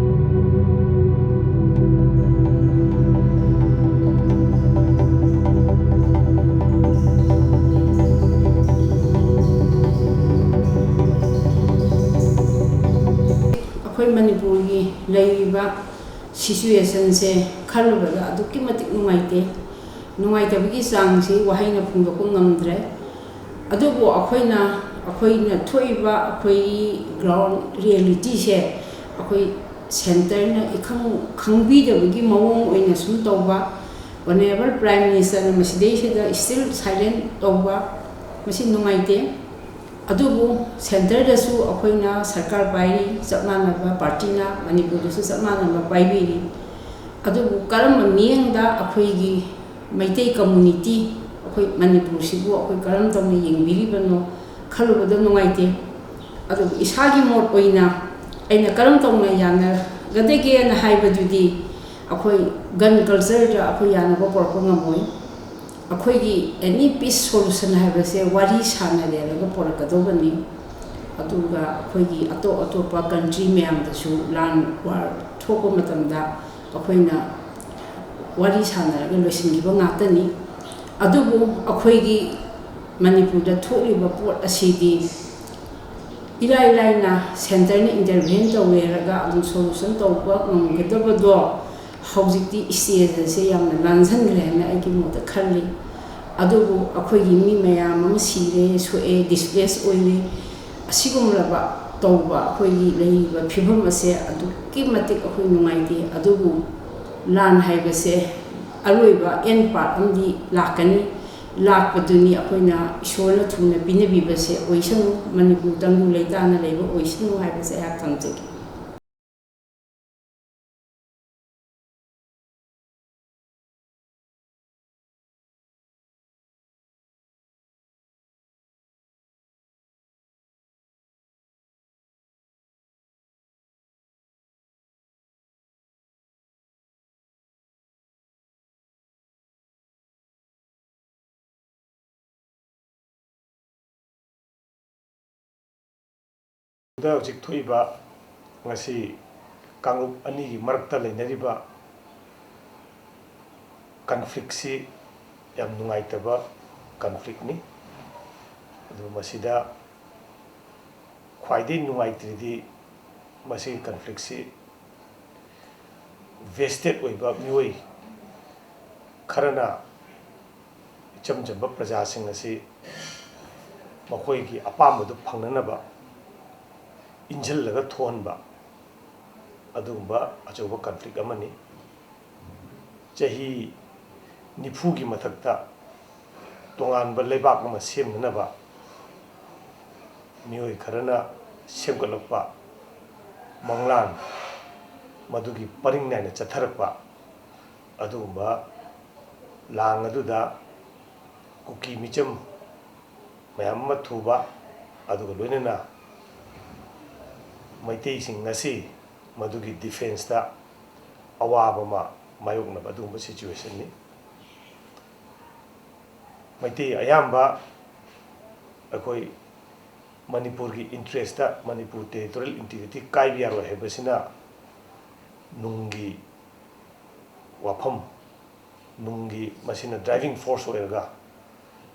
ꯑꯩꯈꯣꯏ ꯃꯅꯤꯄꯨꯔꯒꯤ ꯂꯩꯔꯤꯕ ꯁꯤꯆꯨꯋꯦꯁꯟꯁꯦ ꯈꯜꯂꯨꯕꯗ ꯑꯗꯨꯛꯀꯤ ꯃꯇꯤꯛ ꯅꯨꯡꯉꯥꯏꯇꯦ꯫ ꯅꯨꯡꯉꯥꯏꯇꯕꯒꯤ ꯆꯥꯡꯁꯤ ꯋꯥꯍꯩꯅ ꯐꯣꯡꯗꯣꯛꯄ ꯉꯝꯗ꯭ꯔꯦ꯫ ꯑꯗꯨꯕꯨ ꯑꯩꯈꯣꯏꯅ, ꯑꯩꯈꯣꯏꯅ ꯊꯣꯛꯏꯕ ꯑꯩꯈꯣꯏꯒꯤ ꯒ꯭ꯔꯥꯎꯟ ꯔꯤꯌꯦꯂꯤꯇꯤꯁꯦ ꯑꯩꯈꯣꯏ ꯁꯦꯟꯇꯔꯅ ꯏꯈꯪ ꯈꯪꯕꯤꯗꯕꯒꯤ ꯃꯑꯣꯡ ꯑꯣꯏꯅ ꯁꯨꯝ ꯇꯧꯕ, ꯑꯣꯅꯔꯦꯕꯜ ꯄ꯭ꯔꯥꯏꯝ ꯃꯤꯅꯤꯁꯇꯔꯅ ꯃꯁꯤꯗꯩꯁꯤꯗ ꯁ꯭ꯇꯤꯜ ꯁꯥꯏꯂꯦꯟ ꯇꯧꯕ, ꯃꯁꯤ ꯅꯨꯡꯉꯥꯏꯇꯦ꯫ ꯑꯗꯨꯕꯨ ꯁꯦꯟꯇꯔꯗꯁꯨ ꯑꯩꯈꯣꯏꯅ ꯁꯔꯀꯥꯔ ꯄꯥꯏꯔꯤ, ꯆꯞ ꯃꯥꯟꯅꯕ ꯄꯥꯔꯇꯤꯅ ꯃꯅꯤꯄꯨꯔꯗꯁꯨ ꯆꯞ ꯃꯥꯟꯅꯕ ꯄꯥꯏꯕꯤꯔꯤ꯫ ꯑꯗꯨꯕꯨ ꯀꯔꯝꯕ ꯃꯤꯠꯌꯦꯡꯗ ꯑꯩꯈꯣꯏꯒꯤ ꯃꯩꯇꯩ ꯀꯝꯃꯨꯅꯤꯇꯤ, ꯑꯩꯈꯣꯏ ꯃꯅꯤꯄꯨꯔꯁꯤꯕꯨ ꯑꯩꯈꯣꯏ ꯀꯔꯝ ꯇꯧꯅ ꯌꯦꯡꯕꯤꯔꯤꯕꯅꯣ ꯈꯜꯂꯨꯕꯗ ꯅꯨꯡꯉꯥꯏꯇꯦ꯫ ꯑꯗꯨꯕꯨ ꯏꯁꯥꯒꯤ ꯃꯣꯠ ꯑꯣꯏꯅ ꯑꯩꯅ ꯀꯔꯝ ꯇꯧꯅ ꯌꯥꯅꯒꯗꯒꯦꯅ ꯍꯥꯏꯕꯗꯨꯗꯤ, ꯑꯩꯈꯣꯏ gun culture ꯗ ꯑꯩꯈꯣꯏ ꯌꯥꯅꯕ ꯄꯨꯔꯛꯄ ꯉꯝꯃꯣꯏ꯫ ꯑꯩꯈꯣꯏꯒꯤ any peace solution ꯍꯥꯏꯕꯁꯦ ꯋꯥꯔꯤ ꯁꯥꯅꯔꯦꯔꯒ ꯄꯨꯔꯛꯀꯗꯧꯕꯅꯤ꯫ ꯑꯗꯨꯒ ꯑꯩꯈꯣꯏꯒꯤ ꯑꯇꯣꯞ ꯑꯇꯣꯞꯄ country ꯃꯌꯥꯝꯗꯁꯨ ꯂꯥꯟ war ꯊꯣꯛꯄ ꯃꯇꯝꯗ ꯑꯩꯈꯣꯏꯅ ꯋꯥꯔꯤ ꯁꯥꯅꯔꯒ ꯂꯣꯏꯁꯤꯟꯈꯤꯕ ꯉꯥꯛꯇꯅꯤ꯫ ꯑꯗꯨꯕꯨ ꯑꯩꯈꯣꯏꯒꯤ ꯃꯅꯤꯄꯨꯔꯗ ꯊꯣꯛꯂꯤꯕ ꯄꯣꯠ ꯑꯁꯤꯗꯤ ꯏꯔꯥꯏ ꯂꯥꯏꯅ centre ꯅ intervene ꯇꯧꯔꯦꯔꯒ ꯑꯗꯨꯝ solution ꯇꯧꯕ ꯉꯝꯒꯗꯕꯗꯣ ꯍꯧꯖꯤꯛꯇꯤ stage ꯑꯁꯦ ꯌꯥꯝꯅ ꯂꯥꯟꯖꯟꯈ꯭ꯔꯦ ꯍꯥꯏꯅ ꯑꯩꯒꯤ ꯃꯣꯠꯇ ꯈꯜꯂꯤ꯫ ꯑꯗꯨꯕꯨ ꯑꯩꯈꯣꯏꯒꯤ ꯃꯤ ꯃꯌꯥꯝ ꯑꯃ ꯁꯤꯔꯦ, ꯁꯣꯛꯑꯦ, displace ꯑꯣꯏꯔꯦ꯫ ꯑꯁꯤꯒꯨꯝꯂꯕ ꯇꯧꯕ ꯑꯩꯈꯣꯏꯒꯤ ꯂꯩꯔꯤꯕ ꯐꯤꯕꯝ ꯑꯁꯦ ꯑꯗꯨꯛꯀꯤ ꯃꯇꯤꯛ ꯑꯩꯈꯣꯏ ꯅꯨꯡꯉꯥꯏꯇꯦ꯫ ꯑꯗꯨꯕꯨ ꯂꯥꯟ ꯍꯥꯏꯕꯁꯦ ꯑꯔꯣꯏꯕ end part ꯑꯃꯗꯤ ꯂꯥꯛꯀꯅꯤ꯫ ꯂꯥꯛꯄꯗꯨꯅꯤ ꯑꯩꯈꯣꯏꯅ ꯏꯁꯣꯔꯅ ꯊꯨꯅ ꯄꯤꯅꯕꯤꯕꯁꯦ ꯑꯣꯏꯁꯅꯨ, ꯃꯅꯤꯄꯨꯔ ꯇꯪꯗꯨ ꯂꯩꯇꯥꯅ ꯂꯩꯕ ꯑꯣꯏꯁꯅꯨ ꯍꯥꯏꯕꯁꯦ ꯑꯩꯍꯥꯛ ꯊꯝꯖꯒꯦ꯫ ꯗ ꯍꯧꯖꯤꯛ ꯊꯣꯛꯏꯕ ꯉꯁꯤ ꯀꯥꯡꯂꯨꯞ ꯑꯅꯤꯒꯤ ꯃꯔꯛꯇ ꯂꯩꯅꯔꯤꯕ conflict ꯁꯤ ꯌꯥꯝ ꯅꯨꯡꯉꯥꯏꯇꯕ conflict ꯅꯤ꯫ ꯑꯗꯨ ꯃꯁꯤꯗ ꯈ꯭ꯋꯥꯏꯗꯒꯤ ꯅꯨꯡꯉꯥꯏꯇ꯭ꯔꯤꯗꯤ ꯃꯁꯤꯒꯤ conflict ꯁꯤ vested ꯑꯣꯏꯕ ꯃꯤꯑꯣꯏ ꯈꯔꯅ ꯏꯆꯝ ꯆꯝꯕ ꯄ꯭ꯔꯖꯥꯁꯤꯡ ꯑꯁꯤ ꯃꯈꯣꯏꯒꯤ ꯑꯄꯥꯝꯕꯗꯨ ꯐꯪꯅꯅꯕ ꯏꯟꯁꯤꯜꯂꯒ ꯊꯣꯛꯍꯟꯕ ꯑꯗꯨꯒꯨꯝꯕ ꯑꯆꯧꯕ conflict ꯑꯃꯅꯤ꯫ ꯆꯍꯤ ꯅꯤꯐꯨꯒꯤ ꯃꯊꯛꯇ ꯇꯣꯉꯥꯟꯕ ꯂꯩꯕꯥꯛ ꯑꯃ ꯁꯦꯝꯅꯅꯕ ꯃꯤꯑꯣꯏ ꯈꯔꯅ ꯁꯦꯝꯒꯠꯂꯛꯄ ꯃꯪꯂꯥꯟ, ꯃꯗꯨꯒꯤ ꯄꯔꯤꯡ ꯅꯥꯏꯅ ꯆꯠꯊꯔꯛꯄ ꯑꯗꯨꯒꯨꯝꯕ ꯂꯥꯡ ꯑꯗꯨꯗ ꯀꯨꯀꯤ ꯃꯤꯆꯝ ꯃꯌꯥꯝ ꯑꯃ ꯊꯨꯕ, ꯑꯗꯨꯒ ꯂꯣꯏꯅꯅ ꯃꯩꯇꯩꯁꯤꯡ ꯑꯁꯤ ꯃꯗꯨꯒꯤ ꯗꯤꯐꯦꯟꯁꯇ ꯑꯋꯥꯕ ꯑꯃ ꯃꯥꯌꯣꯛꯅꯕ ꯑꯗꯨꯒꯨꯝꯕ ꯁꯤꯆꯨꯋꯦꯁꯟꯅꯤ꯫ ꯃꯩꯇꯩ ꯑꯌꯥꯝꯕ ꯑꯩꯈꯣꯏ ꯃꯅꯤꯄꯨꯔꯒꯤ ꯏꯟꯇꯔꯦꯁꯇ ꯃꯅꯤꯄꯨꯔ ꯇꯦꯔꯤꯇꯣꯔꯤꯌꯦꯜ ꯏꯟꯇꯤꯒ꯭ꯔꯤꯇꯤ ꯀꯥꯏꯕ ꯌꯥꯔꯣꯏ ꯍꯥꯏꯕꯁꯤꯅ ꯅꯨꯡꯒꯤ ꯋꯥꯐꯝ, ꯅꯨꯡꯒꯤ ꯃꯁꯤꯅ ꯗ꯭ꯔꯥꯏꯚꯤꯡ ꯐꯣꯔꯁ ꯑꯣꯏꯔꯒ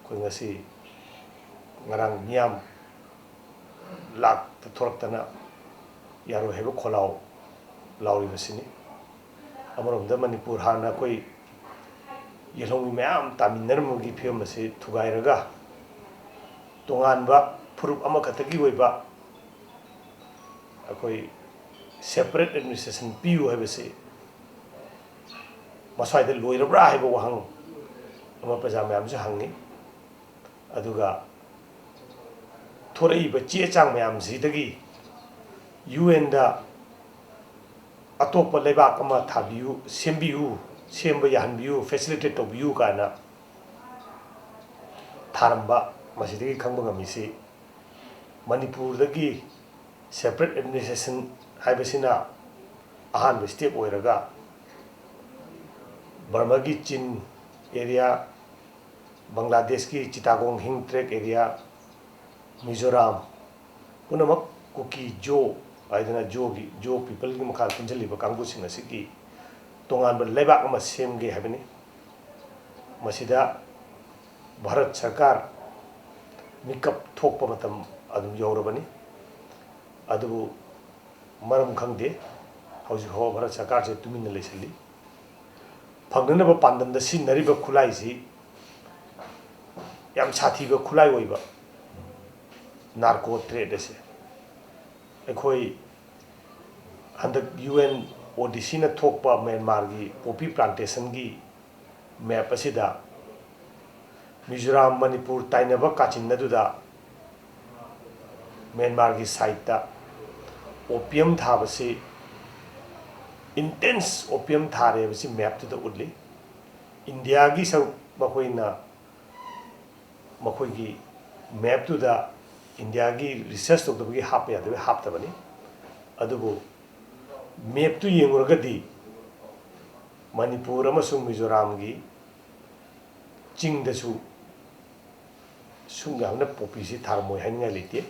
ꯑꯩꯈꯣꯏ ꯉꯁꯤ ꯉꯔꯥꯡ ꯃꯤꯌꯥꯝ ꯂꯥꯛꯇ ꯊꯣꯔꯛꯇꯅ ꯌꯥꯔꯣꯏ ꯍꯥꯏꯕ ꯈꯣꯜꯂꯥꯎ ꯂꯥꯎꯔꯤꯕꯁꯤꯅꯤ꯫ ꯑꯃꯔꯣꯝꯗ ꯃꯅꯤꯄꯨꯔ ꯍꯥꯟꯅ ꯑꯩꯈꯣꯏ ꯌꯦꯜꯍꯧꯃꯤ ꯃꯌꯥꯝ ꯇꯥꯃꯤꯟꯅꯔꯝꯕꯒꯤ ꯐꯤꯕꯝ ꯑꯁꯤ ꯊꯨꯒꯥꯏꯔꯒ ꯇꯣꯉꯥꯟꯕ ꯐꯨꯔꯨꯞ ꯑꯃꯈꯛꯇꯒꯤ ꯑꯣꯏꯕ ꯑꯩꯈꯣꯏ ꯁꯦꯄꯔꯦꯠ ꯑꯦꯗꯃꯤꯅꯤꯁꯇ꯭ꯔꯦꯁꯟ ꯄꯤꯌꯨ ꯍꯥꯏꯕꯁꯤ ꯃꯁ꯭ꯋꯥꯏꯗ ꯂꯣꯏꯔꯕ꯭ꯔꯥ ꯍꯥꯏꯕ ꯋꯥꯍꯪ ꯑꯃ ꯄ꯭ꯔꯖꯥ ꯃꯌꯥꯝꯁꯨ ꯍꯪꯉꯤ꯫ ꯑꯗꯨꯒ ꯊꯣꯔꯛꯏꯕ ꯆꯦ ꯆꯥꯡ ꯃꯌꯥꯝꯁꯤꯗꯒꯤ ꯌꯨ ꯑꯦꯟꯗ ꯑꯇꯣꯞꯄ ꯂꯩꯕꯥꯛ ꯑꯃ ꯊꯥꯕꯤꯌꯨ, ꯁꯦꯝꯕꯤꯌꯨ, ꯁꯦꯝꯕ ꯌꯥꯍꯟꯕꯤꯌꯨ, ꯐꯦꯁꯤꯂꯤꯇꯦꯠ ꯇꯧꯕꯤꯌꯨ ꯀꯥꯏꯅ ꯊꯥꯔꯝꯕ, ꯃꯁꯤꯗꯒꯤ ꯈꯪꯕ ꯉꯝꯃꯤꯁꯤ ꯃꯅꯤꯄꯨꯔꯗꯒꯤ ꯁꯦꯄꯔꯦꯠ ꯑꯦꯗꯃꯤꯅꯤꯁꯇ꯭ꯔꯦꯁꯟ ꯍꯥꯏꯕꯁꯤꯅ ꯑꯍꯥꯟꯕ ꯁ꯭ꯇꯦꯞ ꯑꯣꯏꯔꯒ ꯕꯔꯃꯥꯒꯤ ꯆꯤꯟ ꯑꯦꯔꯤꯌꯥ, ꯕꯪꯒ꯭ꯂꯥꯗꯦꯁꯀꯤ ꯆꯤꯇꯥꯒꯣꯡ ꯍꯤꯜ ꯇ꯭ꯔꯦꯛ ꯑꯦꯔꯤꯌꯥ, ꯃꯤꯖꯣꯔꯥꯝ, ꯄꯨꯝꯅꯃꯛ ꯀꯨꯀꯤ ꯖꯣ ꯍꯥꯏꯗꯅ ꯖꯣꯒꯤ, ꯖꯣ ꯄꯤꯄꯜꯒꯤ ꯃꯈꯥꯗ ꯄꯨꯟꯁꯤꯜꯂꯤꯕ ꯀꯥꯡꯕꯨꯁꯤꯡ ꯑꯁꯤꯒꯤ ꯇꯣꯉꯥꯟꯕ ꯂꯩꯕꯥꯛ ꯑꯃ ꯁꯦꯝꯒꯦ ꯍꯥꯏꯕꯅꯤ꯫ ꯃꯁꯤꯗ ꯚꯥꯔꯠ ꯁꯔꯀꯥꯔ ꯃꯤꯀꯞ ꯊꯣꯛꯄ ꯃꯇꯝ ꯑꯗꯨꯝ ꯌꯧꯔꯕꯅꯤ꯫ ꯑꯗꯨꯕꯨ ꯃꯔꯝ ꯈꯪꯗꯦ, ꯍꯧꯖꯤꯛ ꯐꯥꯎꯕ ꯚꯥꯔꯠ ꯁꯔꯀꯥꯔꯁꯦ ꯇꯨꯃꯤꯟꯅ ꯂꯩꯁꯤꯜꯂꯤ꯫ ꯐꯪꯅꯅꯕ ꯄꯥꯟꯗꯝꯗ ꯁꯤꯖꯤꯟꯅꯔꯤꯕ ꯈꯨꯠꯂꯥꯏꯁꯤ ꯌꯥꯝ ꯁꯥꯊꯤꯕ ꯈꯨꯠꯂꯥꯏ ꯑꯣꯏꯕ ꯅꯥꯔꯀꯣ ꯇ꯭ꯔꯦꯗ ꯑꯁꯦ꯫ ꯑꯩꯈꯣꯏ ꯍꯟꯗꯛ ꯌꯨ ꯑꯦꯟ ꯑꯣ ꯗꯤ ꯁꯤꯅ ꯊꯣꯛꯄ ꯃ꯭ꯌꯥꯟꯃꯥꯔꯒꯤ ꯄꯣꯄꯤ ꯄ꯭ꯂꯥꯟꯇꯦꯁꯟꯒꯤ ꯃꯦꯞ ꯑꯁꯤꯗ ꯃꯤꯖꯣꯔꯥꯝ ꯃꯅꯤꯄꯨꯔ ꯇꯥꯏꯅꯕ ꯀꯥꯆꯤꯟ ꯑꯗꯨꯗ ꯃ꯭ꯌꯥꯟꯃꯥꯔꯒꯤ ꯁꯥꯏꯠꯇ ꯑꯣꯄꯤꯌꯝ ꯊꯥꯕꯁꯤ, ꯏꯟꯇꯦꯟꯁ ꯑꯣꯄꯤꯌꯝ ꯊꯥꯔꯦ ꯍꯥꯏꯕꯁꯤ ꯃꯦꯞꯇꯨꯗ ꯎꯠꯂꯤ꯫ ꯏꯟꯗꯤꯌꯥꯒꯤ ꯁꯔꯨꯛ ꯃꯈꯣꯏꯅ ꯃꯈꯣꯏꯒꯤ ꯃꯦꯞꯇꯨꯗ ꯏꯟꯗꯤꯌꯥꯒꯤ ꯔꯤꯁꯔꯁ ꯇꯧꯗꯕꯒꯤ ꯍꯥꯞꯄ ꯌꯥꯗꯕꯒꯤ ꯍꯥꯞꯇꯕꯅꯤ꯫ ꯑꯗꯨꯕꯨ ꯃꯦꯞꯇꯨ ꯌꯦꯡꯉꯨꯔꯒꯗꯤ ꯃꯅꯤꯄꯨꯔ ꯑꯃꯁꯨꯡ ꯃꯤꯖꯣꯔꯥꯝꯒꯤ ꯆꯤꯡꯗꯁꯨ ꯁꯨꯛ ꯌꯥꯝꯅ ꯄꯣꯄꯤꯁꯤ ꯊꯥꯔꯝꯃꯣꯏ ꯍꯥꯏꯅꯤꯡꯉꯥꯏ ꯂꯩꯇꯦ꯫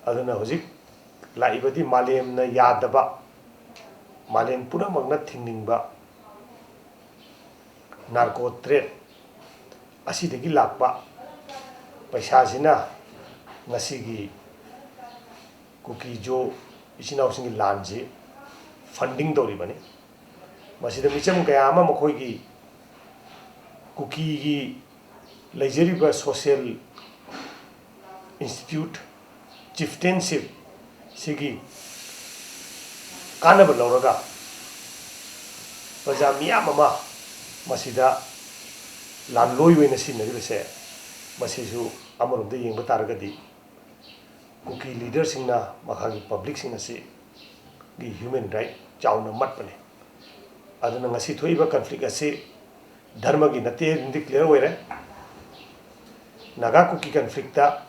ꯑꯗꯨꯅ ꯍꯧꯖꯤꯛ ꯂꯥꯛꯏꯕꯗꯤ ꯃꯥꯂꯦꯝꯅ ꯌꯥꯗꯕ, ꯃꯥꯂꯦꯝ ꯄꯨꯝꯅꯃꯛꯅ ꯊꯤꯡꯅꯤꯡꯕ ꯅꯥꯔꯀꯣ ꯇ꯭ꯔꯦꯠ ꯑꯁꯤꯗꯒꯤ ꯂꯥꯛꯄ ꯄꯩꯁꯥꯁꯤꯅ ꯉꯁꯤꯒꯤ ꯀꯨꯀꯤ ꯖꯣ ꯏꯆꯤꯟ ꯏꯅꯥꯎꯁꯤꯡꯒꯤ ꯂꯥꯟꯁꯤ ꯐꯟꯗꯤꯡ ꯇꯧꯔꯤꯕꯅꯤ꯫ ꯃꯁꯤꯗ ꯃꯤꯆꯝ ꯀꯌꯥ ꯑꯃ ꯃꯈꯣꯏꯒꯤ ꯀꯨꯀꯤꯒꯤ ꯂꯩꯖꯔꯤꯕ ꯁꯣꯁꯤꯌꯦꯜ ꯏꯟꯁꯇꯤꯇ꯭ꯌꯨꯠ, ꯆꯤꯐꯇꯦꯟꯁꯤꯞ ꯁꯤꯒꯤ ꯀꯥꯟꯅꯕ ꯂꯧꯔꯒ ꯄ꯭ꯔꯖꯥ ꯃꯤꯌꯥꯝ ꯑꯃ ꯃꯁꯤꯗ ꯂꯥꯟꯂꯣꯏ ꯑꯣꯏꯅ ꯁꯤꯖꯤꯟꯅꯔꯤꯕꯁꯦ, ꯃꯁꯤꯁꯨ ꯑꯃꯔꯣꯝꯗ ꯌꯦꯡꯕ ꯇꯥꯔꯒꯗꯤ ꯀꯨꯀꯤ ꯂꯤꯗꯔꯁꯤꯡꯅ ꯃꯈꯥꯒꯤ ꯄꯕ꯭ꯂꯤꯛꯁꯤꯡ ꯑꯁꯤꯒꯤ ꯍ꯭ꯌꯨꯃꯦꯟ ꯔꯥꯏꯠ ꯆꯥꯎꯅ ꯃꯠꯄꯅꯤ꯫ ꯑꯗꯨꯅ ꯉꯁꯤ ꯊꯣꯛꯏꯕ ꯀꯟꯐ꯭ꯂꯤꯛ ꯑꯁꯤ ꯙꯔꯃꯒꯤ ꯅꯠꯇꯦ ꯍꯥꯏꯕꯗꯤ ꯀ꯭ꯂꯤꯌꯥꯔ ꯑꯣꯏꯔꯦ꯫ ꯅꯥꯒꯥ ꯀꯨꯀꯤ ꯀꯟꯐ꯭ꯂꯤꯛꯇ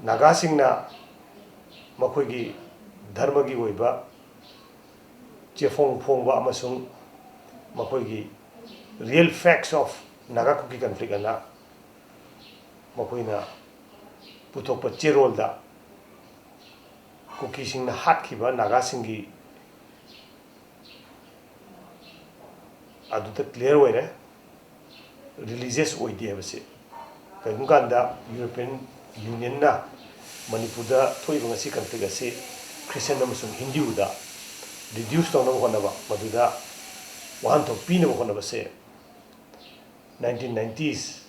ꯅꯥꯒꯥꯁꯤꯡꯅ ꯃꯈꯣꯏꯒꯤ ꯙꯔꯃꯒꯤ ꯑꯣꯏꯕ ꯆꯦꯐꯣꯡ ꯐꯣꯡꯕ ꯑꯃꯁꯨꯡ ꯃꯈꯣꯏꯒꯤ real facts of Naga Kuki conflict ꯑꯅ ꯃꯈꯣꯏꯅ ꯄꯨꯊꯣꯛꯄ ꯆꯦꯔꯣꯜꯗ ꯀꯨꯀꯤꯁꯤꯡꯅ ꯍꯥꯠꯈꯤꯕ ꯅꯥꯒꯥꯁꯤꯡꯒꯤ ꯑꯗꯨꯗ ꯀ꯭ꯂꯤꯌꯥꯔ ꯑꯣꯏꯔꯦ, ꯔꯤꯂꯤꯖꯤꯌꯁ ꯑꯣꯏꯗꯦ ꯍꯥꯏꯕꯁꯤ꯫ ꯀꯔꯤꯒꯨꯝꯕ ꯀꯥꯟꯗ ꯌꯨꯔꯣꯄꯤꯌꯟ ꯌꯨꯅꯤꯌꯟꯅ ꯃꯅꯤꯄꯨꯔꯗ ꯊꯣꯛꯏꯕ ꯉꯁꯤ ꯀꯟꯐ꯭ꯂꯤꯛ ꯑꯁꯤ ꯈ꯭ꯔꯤꯁꯇꯤꯌꯟ ꯑꯃꯁꯨꯡ ꯍꯤꯟꯗꯨꯗ ꯔꯤꯗ꯭ꯌꯨꯁ ꯇꯧꯅꯕ ꯍꯣꯠꯅꯕ, ꯃꯗꯨꯗ ꯋꯥꯍꯟꯊꯣꯛ ꯄꯤꯅꯕ ꯍꯣꯠꯅꯕꯁꯦ ꯅꯥꯏꯟꯇꯤꯟ ꯅꯥꯏꯟꯇꯤꯁ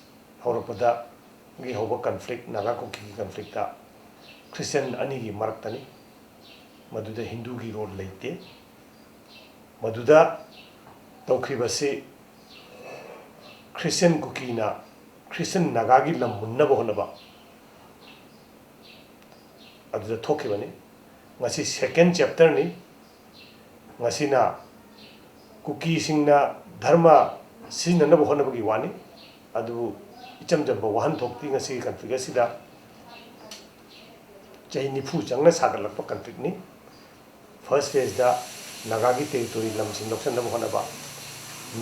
ꯍꯧꯔꯛꯄꯗꯒꯤ ꯍꯧꯕ ꯀꯟꯐ꯭ꯂꯤꯛ, ꯅꯥꯒꯥ ꯀꯨꯀꯤꯒꯤ ꯀꯟꯐ꯭ꯂꯤꯛꯇ ꯈ꯭ꯔꯤꯁꯇꯤꯌꯟ ꯑꯅꯤꯒꯤ ꯃꯔꯛꯇꯅꯤ꯫ ꯃꯗꯨꯗ ꯍꯤꯟꯗꯨꯒꯤ ꯔꯣꯜ ꯂꯩꯇꯦ꯫ ꯃꯗꯨꯗ ꯇꯧꯈ꯭ꯔꯤꯕꯁꯤ ꯈ꯭ꯔꯤꯁꯇꯤꯌꯟ ꯀꯨꯀꯤꯅ ꯈ꯭ꯔꯤꯁꯇꯤꯌꯟ ꯅꯥꯒꯥꯒꯤ ꯂꯝ ꯃꯨꯟꯅꯕ ꯍꯣꯠꯅꯕ ꯑꯗꯨꯗ ꯊꯣꯛꯈꯤꯕꯅꯤ꯫ ꯉꯁꯤ ꯁꯦꯀꯦꯟ ꯆꯦꯞꯇꯔꯅꯤ꯫ ꯉꯁꯤꯅ ꯀꯨꯀꯤꯁꯤꯡꯅ ꯙꯔꯃ ꯁꯤꯖꯤꯟꯅꯅꯕ ꯍꯣꯠꯅꯕꯒꯤ ꯋꯥꯅꯤ꯫ ꯑꯗꯨꯕꯨ ꯏꯆꯝ ꯆꯝꯕ ꯋꯥꯍꯟꯊꯣꯛꯇꯤ ꯉꯁꯤꯒꯤ ꯀꯟꯐ꯭ꯂꯤꯛ ꯑꯁꯤꯗ ꯆꯍꯤ ꯅꯤꯐꯨ ꯆꯪꯅ ꯁꯥꯒꯠꯂꯛꯄ ꯀꯟꯐ꯭ꯂꯤꯛꯅꯤ꯫ ꯐꯥꯔꯁ ꯐꯦꯖꯇ ꯅꯥꯒꯥꯒꯤ ꯇꯦꯔꯤꯇꯣꯔꯤ ꯂꯝꯁꯤꯡ ꯂꯧꯁꯤꯟꯅꯕ ꯍꯣꯠꯅꯕ,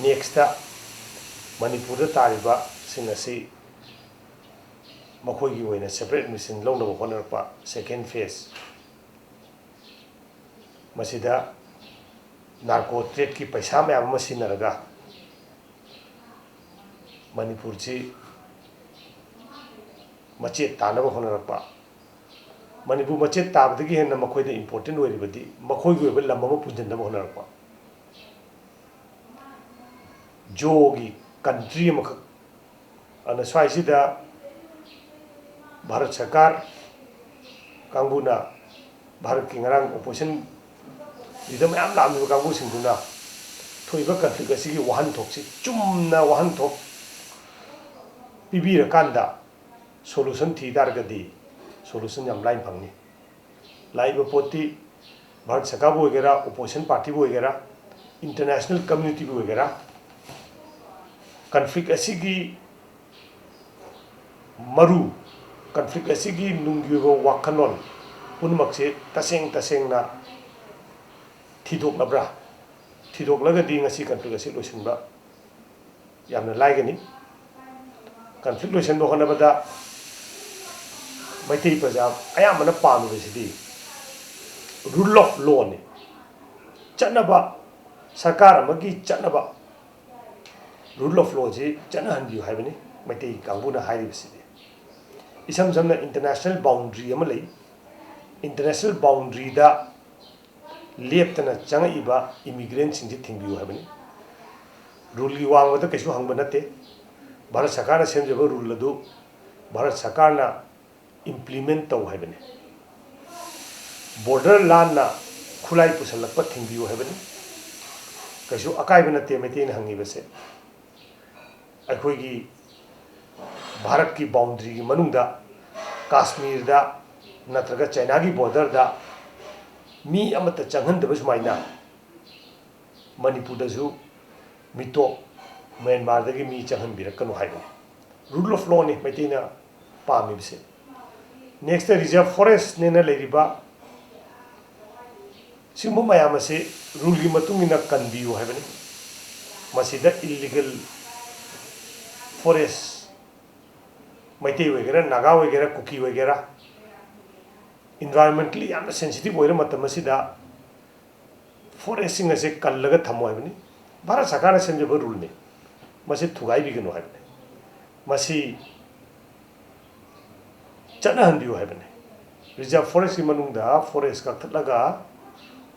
ꯅꯦꯛꯁꯇ ꯃꯅꯤꯄꯨꯔꯗ ꯇꯥꯔꯤꯕꯁꯤꯡ ꯑꯁꯤ ꯃꯈꯣꯏꯒꯤ ꯑꯣꯏꯅ ꯁꯦꯄꯔꯦꯠ ꯑꯦꯗꯃꯤꯅꯤꯁꯇ꯭ꯔꯦꯁꯟ ꯂꯧꯅꯕ ꯍꯣꯠꯅꯔꯛꯄ, ꯁꯦꯀꯦꯟ ꯐꯦꯖ꯫ ꯃꯁꯤꯗ ꯅꯥꯔꯀꯣ ꯇ꯭ꯔꯦꯗꯀꯤ ꯄꯩꯁꯥ ꯃꯌꯥꯝ ꯑꯃ ꯁꯤꯖꯤꯟꯅꯔꯒ ꯃꯅꯤꯄꯨꯔꯁꯤ ꯃꯆꯦꯠ ꯇꯥꯅꯕ ꯍꯣꯠꯅꯔꯛꯄ꯫ ꯃꯅꯤꯄꯨꯔ ꯃꯆꯦꯠ ꯇꯥꯕꯗꯒꯤ ꯍꯦꯟꯅ ꯃꯈꯣꯏꯗ ꯏꯝꯄꯣꯔꯇꯦꯟ ꯑꯣꯏꯔꯤꯕꯗꯤ ꯃꯈꯣꯏꯒꯤ ꯑꯣꯏꯕ ꯂꯝ ꯑꯃ ꯄꯨꯟꯁꯤꯟꯅꯕ ꯍꯣꯠꯅꯔꯛꯄ꯫ ꯖꯣꯒꯤ ꯀꯟꯇ꯭ꯔꯤ ꯑꯃꯈꯛ꯫ ꯑꯗꯨꯅ ꯁ꯭ꯋꯥꯏꯁꯤꯗ ꯚꯥꯔꯠ ꯁꯔꯀꯥꯔ ꯀꯥꯡꯕꯨꯅ, ꯚꯥꯔꯠꯀꯤ ꯉꯔꯥꯡ ꯑꯣꯄꯣꯖꯤꯁꯟ ꯂꯤꯗꯔ ꯃꯌꯥꯝ ꯂꯥꯛꯂꯤꯕ ꯀꯥꯡꯕꯨꯁꯤꯡꯗꯨꯅ ꯊꯣꯛꯏꯕ ꯀꯟꯐ꯭ꯂꯤꯛ ꯑꯁꯤꯒꯤ ꯋꯥꯍꯟꯊꯣꯛꯁꯤ ꯆꯨꯝꯅ ꯋꯥꯍꯟꯊꯣꯛ ꯄꯤꯕꯤꯔꯀꯥꯟꯗ ꯁꯣꯂꯨꯁꯟ ꯊꯤ ꯇꯥꯔꯒꯗꯤ ꯁꯣꯂꯨꯁꯟ ꯌꯥꯝ ꯂꯥꯏꯅ ꯐꯪꯅꯤ꯫ ꯂꯥꯛꯏꯕ ꯄꯣꯠꯇꯤ ꯚꯥꯔꯠ ꯁꯔꯀꯥꯔꯕꯨ ꯑꯣꯏꯒꯦꯔꯥ, ꯑꯣꯄꯣꯖꯤꯁꯟ ꯄꯥꯔꯇꯤꯕꯨ ꯑꯣꯏꯒꯦꯔꯥ, ꯏꯟꯇꯔꯅꯦꯁꯅꯦꯜ ꯀꯝꯃ꯭ꯌꯨꯅꯤꯇꯤꯕꯨ ꯑꯣꯏꯒꯦꯔꯥ, ꯀꯟꯐ꯭ꯂꯤꯛ ꯑꯁꯤꯒꯤ ꯃꯔꯨ, ꯀꯟꯐ꯭ꯂꯤꯛ ꯑꯁꯤꯒꯤ ꯅꯨꯡꯒꯤ ꯑꯣꯏꯕ ꯋꯥꯈꯜꯂꯣꯟ ꯄꯨꯝꯅꯃꯛꯁꯦ ꯇꯁꯦꯡ ꯇꯁꯦꯡꯅ ꯊꯤꯗꯣꯛꯂꯕ꯭ꯔꯥ? ꯊꯤꯗꯣꯛꯂꯒꯗꯤ ꯉꯁꯤ ꯀꯟꯐ꯭ꯂꯤꯛ ꯑꯁꯤ ꯂꯣꯏꯁꯤꯟꯕ ꯌꯥꯝꯅ ꯂꯥꯏꯒꯅꯤ꯫ ꯀꯟꯐ꯭ꯂꯤꯛ ꯂꯣꯏꯁꯤꯟꯕ ꯍꯣꯠꯅꯕꯗ ꯃꯩꯇꯩ ꯄ꯭ꯔꯖꯥ ꯑꯌꯥꯝꯕꯅ ꯄꯥꯝꯃꯤꯕꯁꯤꯗꯤ ꯔꯨꯜ ꯑꯣꯐ ꯂꯣꯅꯤ꯫ ꯆꯠꯅꯕ, ꯁꯔꯀꯥꯔ ꯑꯃꯒꯤ ꯆꯠꯅꯕ ꯔꯨꯜ ꯑꯣꯐ ꯂꯣꯁꯤ ꯆꯠꯅꯍꯟꯕꯤꯌꯨ ꯍꯥꯏꯕꯅꯤ ꯃꯩꯇꯩ ꯀꯥꯡꯕꯨꯅ ꯍꯥꯏꯔꯤꯕꯁꯤꯗꯤ꯫ ꯏꯁꯝ ꯁꯝꯅ ꯏꯟꯇꯔꯅꯦꯁꯅꯦꯜ ꯕꯥꯎꯟꯗ꯭ꯔꯤ ꯑꯃ ꯂꯩ꯫ ꯏꯟꯇꯔꯅꯦꯁꯅꯦꯜ ꯕꯥꯎꯟꯗ꯭ꯔꯤꯗ ꯂꯦꯞꯇꯅ ꯆꯪꯉꯛꯏꯕ ꯏꯃꯤꯒ꯭ꯔꯦꯟꯁꯤꯡꯁꯤ ꯊꯤꯡꯕꯤꯌꯨ ꯍꯥꯏꯕꯅꯤ꯫ ꯔꯨꯜꯒꯤ ꯋꯥꯡꯃꯗ ꯀꯩꯁꯨ ꯍꯪꯕ ꯅꯠꯇꯦ꯫ ꯚꯥꯔꯠ ꯁꯔꯀꯥꯔꯅ ꯁꯦꯝꯖꯕ ꯔꯨꯜ ꯑꯗꯨ ꯚꯥꯔꯠ ꯁꯔꯀꯥꯔꯅ ꯏꯝꯄ꯭ꯂꯤꯃꯦꯟ ꯇꯧ ꯍꯥꯏꯕꯅꯤ꯫ ꯕꯣꯔꯗꯔ ꯂꯥꯟꯅ ꯈꯨꯠꯂꯥꯏ ꯄꯨꯁꯜꯂꯛꯄ ꯊꯤꯡꯕꯤꯌꯨ ꯍꯥꯏꯕꯅꯤ꯫ ꯀꯩꯁꯨ ꯑꯀꯥꯏꯕ ꯅꯠꯇꯦ ꯃꯩꯇꯩꯅ ꯍꯪꯉꯤꯕꯁꯦ꯫ ꯑꯩꯈꯣꯏꯒꯤ ꯚꯥꯔꯠꯀꯤ ꯕꯥꯎꯟꯗ꯭ꯔꯤꯒꯤ ꯃꯅꯨꯡꯗ ꯀꯥꯁꯃꯤꯔꯗ ꯅꯠꯇ꯭ꯔꯒ ꯆꯥꯏꯅꯥꯒꯤ ꯕꯣꯔꯗꯔꯗ ꯃꯤ ꯑꯃꯠꯇ ꯆꯪꯍꯟꯗꯕ ꯁꯨꯃꯥꯏꯅ ꯃꯅꯤꯄꯨꯔꯗꯁꯨ ꯃꯤꯇꯣꯞ ꯃ꯭ꯌꯥꯟꯃꯥꯔꯗꯒꯤ ꯃꯤ ꯆꯪꯍꯟꯕꯤꯔꯛꯀꯅꯨ ꯍꯥꯏꯕꯅꯤ꯫ Rule of lawꯅꯤ ꯃꯩꯇꯩꯅ ꯄꯥꯝꯃꯤꯕꯁꯦ꯫ Next reserve forestꯅꯦꯅ ꯂꯩꯔꯤꯕ ꯁꯤꯒꯨꯝꯕ ꯃꯌꯥꯝ ꯑꯁꯤ ruleꯒꯤ ꯃꯇꯨꯡ ꯏꯟꯅ ꯀꯟꯕꯤꯌꯨ ꯍꯥꯏꯕꯅꯤ꯫ ꯃꯁꯤꯗ illegal forest, ꯃꯩꯇꯩ ꯑꯣꯏꯒꯦꯔꯥ, ꯅꯥꯒꯥ ꯑꯣꯏꯒꯦꯔꯥ, ꯀꯨꯀꯤ ꯑꯣꯏꯒꯦꯔꯥ, environmentally ꯌꯥꯝꯅ sensitive ꯑꯣꯏꯔ ꯃꯇꯝ ꯑꯁꯤꯗ forestꯁꯤꯡ ꯑꯁꯦ ꯀꯜꯂꯒ ꯊꯝꯃꯣ ꯍꯥꯏꯕꯅꯤ꯫ ꯚꯥꯔꯠ ꯁꯔꯀꯥꯔꯅ ꯁꯦꯝꯖꯕ ruleꯅꯤ꯫ ꯃꯁꯤ ꯊꯨꯒꯥꯏꯕꯤꯒꯅꯨ ꯍꯥꯏꯕꯅꯤ꯫ ꯃꯁꯤ ꯆꯠꯅꯍꯟꯕꯤꯌꯨ ꯍꯥꯏꯕꯅꯤ꯫ Reserve forestꯀꯤ ꯃꯅꯨꯡꯗ forest ꯀꯛꯊꯠꯂꯒ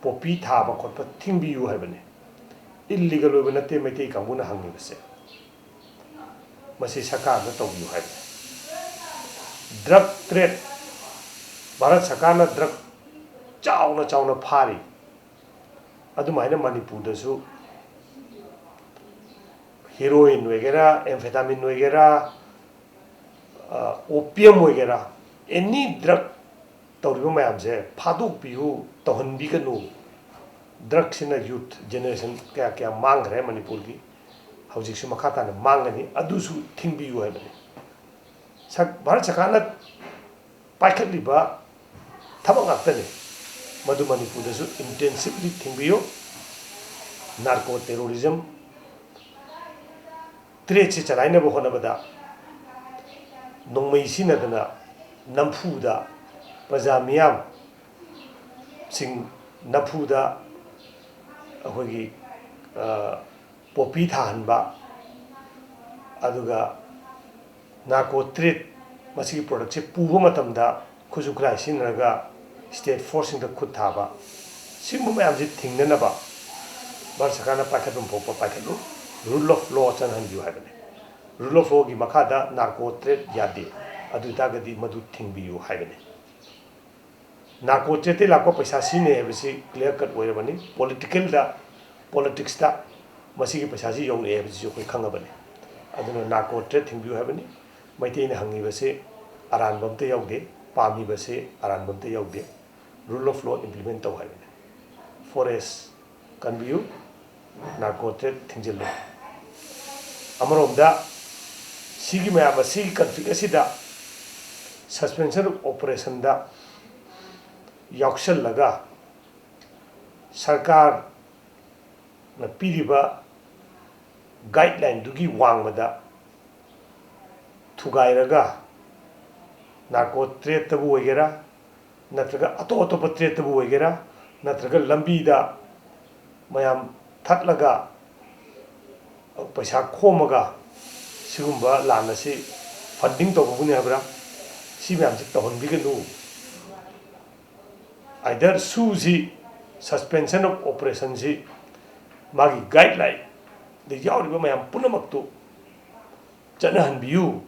poppy ꯊꯥꯕ ꯈꯣꯠꯄ ꯊꯤꯡꯕꯤꯌꯨ ꯍꯥꯏꯕꯅꯤ꯫ Illegal ꯑꯣꯏꯕ ꯅꯠꯇꯦ ꯃꯩꯇꯩ ꯀꯥꯡꯕꯨꯅ ꯍꯪꯉꯤꯕꯁꯦ꯫ ꯃꯁꯤ ꯁꯔꯀꯥꯔꯅ ꯇꯧꯕꯤꯌꯨ ꯍꯥꯏꯕꯅꯤ꯫ Drug trade, ꯚꯥꯔꯠ ꯁꯔꯀꯥꯔꯅ drug ꯆꯥꯎꯅ ꯆꯥꯎꯅ ꯐꯥꯔꯤ꯫ ꯑꯗꯨꯃꯥꯏꯅ ꯃꯅꯤꯄꯨꯔꯗꯁꯨ heroin ꯑꯣꯏꯒꯦꯔꯥ, amphetamine ꯑꯣꯏꯒꯦꯔꯥ, opium ꯑꯣꯏꯒꯦꯔꯥ, any drug ꯇꯧꯔꯤꯕ ꯃꯌꯥꯝꯁꯦ ꯐꯥꯗꯣꯛꯄꯤꯌꯨ, ꯇꯧꯍꯟꯕꯤꯒꯅꯨ꯫ Drugꯁꯤꯅ youth generation ꯀꯌꯥ ꯀꯌꯥ ꯃꯥꯡꯈ꯭ꯔꯦ ꯃꯅꯤꯄꯨꯔꯒꯤ, ꯍꯧꯖꯤꯛꯁꯨ ꯃꯈꯥ ꯇꯥꯅ ꯃꯥꯡꯒꯅꯤ, ꯑꯗꯨꯁꯨ ꯊꯤꯡꯕꯤꯌꯨ ꯍꯥꯏꯕꯅꯤ꯫ ꯁꯛ-, ꯚꯥꯔꯠ ꯁꯔꯀꯥꯔꯅ ꯄꯥꯏꯈꯠꯂꯤꯕ ꯊꯕꯛ ꯉꯥꯛꯇꯅꯤ꯫ ꯃꯗꯨ ꯃꯅꯤꯄꯨꯔꯗꯁꯨ intensively ꯊꯤꯡꯕꯤꯌꯨ꯫ Narco terrorism threatꯁꯤ ꯆꯂꯥꯏꯅꯕ ꯍꯣꯠꯅꯕꯗ ꯅꯣꯡꯃꯩ ꯁꯤꯖꯤꯟꯅꯗꯅ ꯅꯝꯐꯨꯗ ꯄ꯭ꯔꯖꯥ ꯃꯤꯌꯥꯝꯁꯤꯡ ꯅꯝꯐꯨꯗ ꯑꯩꯈꯣꯏꯒꯤ, ꯑ, poppy ꯊꯥꯍꯟꯕ, ꯑꯗꯨꯒ narco trade, ꯃꯁꯤꯒꯤ productꯁꯦ ꯄꯨꯕ ꯃꯇꯝꯗ ꯈꯨꯠꯁꯨ ꯈꯨꯠꯂꯥꯏ ꯁꯤꯖꯤꯟꯅꯔꯒ state forceꯁꯤꯡꯗ ꯈꯨꯠ ꯊꯥꯕ, ꯁꯤꯒꯨꯝꯕ ꯃꯌꯥꯝꯁꯦ ꯊꯤꯡꯅꯅꯕ ꯚꯥꯔꯠ ꯁꯔꯀꯥꯔꯅ ꯄꯥꯏꯈꯠꯐꯝ ꯊꯣꯛꯄ ꯄꯥꯏꯈꯠꯂꯨ꯫ Rule of law ꯆꯠꯅꯍꯟꯕꯤꯌꯨ ꯍꯥꯏꯕꯅꯤ꯫ Rule of lawꯒꯤ ꯃꯈꯥꯗ narco trade ꯌꯥꯗꯦ, ꯑꯗꯨ ꯑꯣꯏꯇꯥꯔꯒꯗꯤ ꯃꯗꯨ ꯊꯤꯡꯕꯤꯌꯨ ꯍꯥꯏꯕꯅꯤ꯫ Narco tradeꯇꯩ ꯂꯥꯛꯄ ꯄꯩꯁꯥ ꯁꯤꯖꯤꯟꯅꯩ ꯍꯥꯏꯕꯁꯤ clear cut ꯑꯣꯏꯔꯕꯅꯤ꯫ Politicalꯗ, politicsꯇ ꯃꯁꯤꯒꯤ ꯄꯩꯁꯥꯁꯤ ꯌꯧꯔꯛꯑꯦ ꯍꯥꯏꯕꯁꯤꯁꯨ ꯑꯩꯈꯣꯏ ꯈꯪꯉꯕꯅꯤ꯫ ꯑꯗꯨꯅ narco trade ꯊꯤꯡꯕꯤꯌꯨ ꯍꯥꯏꯕꯅꯤ꯫ ꯃꯩꯇꯩꯅ ꯍꯪꯉꯤꯕꯁꯤ ꯑꯔꯥꯟꯕ ꯑꯝꯇ ꯌꯥꯎꯗꯦ, ꯄꯥꯝꯃꯤꯕꯁꯤ ꯑꯔꯥꯟꯕ ꯑꯝꯇ ꯌꯥꯎꯗꯦ꯫ Rule of law implement ꯇꯧ ꯍꯥꯏꯕꯅꯤ꯫ Forest ꯀꯟꯕꯤꯌꯨ, narco trade ꯊꯤꯡꯖꯤꯜꯂꯨ꯫ ꯑꯃꯔꯣꯝꯗ ꯁꯤꯒꯤ ꯃꯌꯥꯝ ꯑꯁꯤꯒꯤ conflict ꯑꯁꯤꯗ suspension of operationꯗ ꯌꯥꯎꯁꯜꯂꯒ ꯁꯔꯀꯥꯔꯅ ꯄꯤꯔꯤꯕ guidelineꯗꯨꯒꯤ ꯋꯥꯡꯃꯗ ꯊꯨꯒꯥꯏꯔꯒ narco tradeꯇꯕꯨ ꯑꯣꯏꯒꯦꯔꯥ, ꯅꯠꯇ꯭ꯔꯒ ꯑꯇꯣꯞ ꯑꯇꯣꯞꯄ tradeꯇꯕꯨ ꯑꯣꯏꯒꯦꯔꯥ, ꯅꯠꯇ꯭ꯔꯒ ꯂꯝꯕꯤꯗ ꯃꯌꯥꯝ ꯊꯠꯂꯒ ꯄꯩꯁꯥ ꯈꯣꯝꯃꯒ ꯁꯤꯒꯨꯝꯕ ꯂꯥꯟ ꯑꯁꯤ funding ꯇꯧꯕꯕꯨꯅꯤ ꯍꯥꯏꯕ꯭ꯔꯥ, ꯁꯤ ꯃꯌꯥꯝꯁꯤ ꯇꯧꯍꯟꯕꯤꯒꯅꯨ꯫ Either ꯁꯨꯁꯤ, suspension of operationꯁꯤ ꯃꯥꯒꯤ guidelineꯗ ꯌꯥꯎꯔꯤꯕ ꯃꯌꯥꯝ ꯄꯨꯝꯅꯃꯛꯇꯨ ꯆꯠꯅꯍꯟꯕꯤꯌꯨ꯫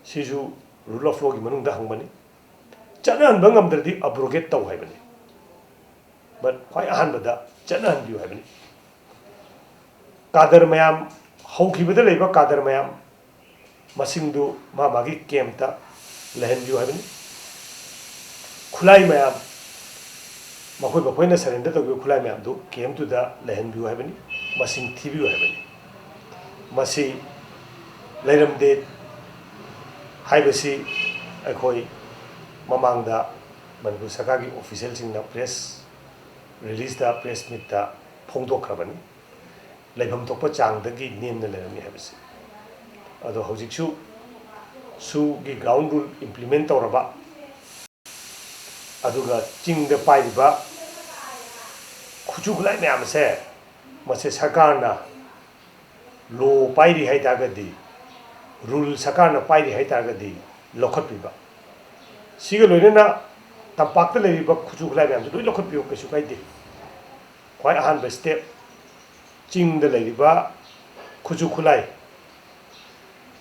ꯁꯤꯁꯨ rule of lawꯒꯤ ꯃꯅꯨꯡꯗ ꯍꯪꯕꯅꯤ꯫ ꯆꯠꯅꯍꯟꯕ ꯉꯝꯗ꯭ꯔꯗꯤ abrogate ꯇꯧ ꯍꯥꯏꯕꯅꯤ꯫ But ꯈ꯭ꯋꯥꯏ ꯑꯍꯥꯟꯕꯗ ꯆꯠꯅꯍꯟꯕꯤꯌꯨ ꯍꯥꯏꯕꯅꯤ꯫ ꯀꯥꯗꯔ ꯃꯌꯥꯝ, ꯍꯧꯈꯤꯕꯗ ꯂꯩꯕ ꯀꯥꯗꯔ ꯃꯌꯥꯝ ꯃꯁꯤꯡꯗꯨ ꯃꯥ ꯃꯥꯒꯤ campꯇ ꯂꯩꯍꯟꯕꯤꯌꯨ ꯍꯥꯏꯕꯅꯤ꯫ ꯈꯨꯠꯂꯥꯏ ꯃꯌꯥꯝ, ꯃꯈꯣꯏ ꯃꯈꯣꯏꯅ surrender ꯇꯧꯈꯤꯕ ꯈꯨꯠꯂꯥꯏ ꯃꯌꯥꯝꯗꯨ campꯇꯨꯗ ꯂꯩꯍꯟꯕꯤꯌꯨ ꯍꯥꯏꯕꯅꯤ, ꯃꯁꯤꯡ ꯊꯤꯕꯤꯌꯨ ꯍꯥꯏꯕꯅꯤ꯫ ꯃꯁꯤ ꯂꯩꯔꯝꯗꯦ ꯍꯥꯏꯕꯁꯤ ꯑꯩꯈꯣꯏ ꯃꯃꯥꯡꯗ ꯃꯅꯤꯄꯨꯔ ꯁꯔꯀꯥꯔꯒꯤ officialꯁꯤꯡꯅ press releaseꯇ, press meetꯇ ꯐꯣꯡꯗꯣꯛꯈ꯭ꯔꯕꯅꯤ꯫ ꯂꯩꯐꯝ ꯊꯣꯛꯄ ꯆꯥꯡꯗꯒꯤ ꯅꯦꯝꯅ ꯂꯩꯔꯝꯃꯤ ꯍꯥꯏꯕꯁꯤ꯫ ꯑꯗꯣ ꯍꯧꯖꯤꯛꯁꯨ ꯁꯨꯒꯤ ground rule implement ꯇꯧꯔꯕ, ꯑꯗꯨꯒ ꯆꯤꯡꯗ ꯄꯥꯏꯔꯤꯕ ꯈꯨꯠꯁꯨ ꯈꯨꯠꯂꯥꯏ ꯃꯌꯥꯝ ꯑꯁꯦ, ꯃꯁꯦ ꯁꯔꯀꯥꯔꯅ law ꯄꯥꯏꯔꯤ ꯍꯥꯏ ꯇꯥꯔꯒꯗꯤ, rule ꯁꯔꯀꯥꯔꯅ ꯄꯥꯏꯔꯤ ꯍꯥꯏ ꯇꯥꯔꯒꯗꯤ ꯂꯧꯈꯠꯄꯤꯕ꯫ ꯁꯤꯒ ꯂꯣꯏꯅꯅ ꯇꯝꯄꯥꯛꯇ ꯂꯩꯔꯤꯕ ꯈꯨꯠꯁꯨ ꯈꯨꯠꯂꯥꯏ ꯃꯌꯥꯝꯁꯨ ꯂꯣꯏ ꯂꯧꯈꯠꯄꯤꯌꯨ, ꯀꯩꯁꯨ ꯀꯥꯏꯗꯦ꯫ ꯈ꯭ꯋꯥꯏ ꯑꯍꯥꯟꯕ step, ꯆꯤꯡꯗ ꯂꯩꯔꯤꯕ ꯈꯨꯠꯁꯨ ꯈꯨꯠꯂꯥꯏ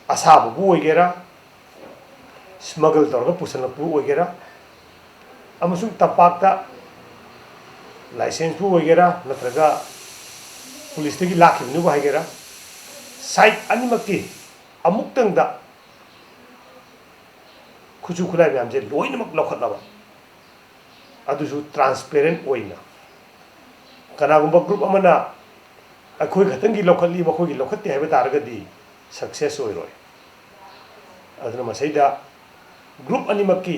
ꯑꯁꯥꯕꯕꯨ ꯑꯣꯏꯒꯦꯔꯥ, smuggle ꯇꯧꯔꯒ ꯄꯨꯁꯜꯂꯛꯄꯕꯨ ꯑꯣꯏꯒꯦꯔꯥ, ꯑꯃꯁꯨꯡ ꯇꯝꯄꯥꯛꯇ licenseꯄꯨ ꯑꯣꯏꯒꯦꯔꯥ, ꯅꯠꯇ꯭ꯔꯒ policeꯇꯒꯤ ꯂꯥꯛꯈꯤꯕꯅꯕꯨ ꯍꯥꯏꯒꯦꯔꯥ, side ꯑꯅꯤꯃꯛꯀꯤ ꯑꯃꯨꯛꯇꯪꯗ ꯈꯨꯠꯁꯨ ꯈꯨꯠꯂꯥꯏ ꯃꯌꯥꯝꯁꯦ ꯂꯣꯏꯅꯃꯛ ꯂꯧꯈꯠꯂꯕ, ꯑꯗꯨꯁꯨ transparent ꯑꯣꯏꯅ꯫ ꯀꯅꯥꯒꯨꯝꯕ group ꯑꯃꯅ ꯑꯩꯈꯣꯏ ꯈꯛꯇꯪꯒꯤ ꯂꯧꯈꯠꯂꯤ, ꯃꯈꯣꯏꯒꯤ ꯂꯧꯈꯠꯇꯦ ꯍꯥꯏꯕ ꯇꯥꯔꯒꯗꯤ success ꯑꯣꯏꯔꯣꯏ꯫ ꯑꯗꯨꯅ ꯃꯁꯤꯗ group ꯑꯅꯤꯃꯛꯀꯤ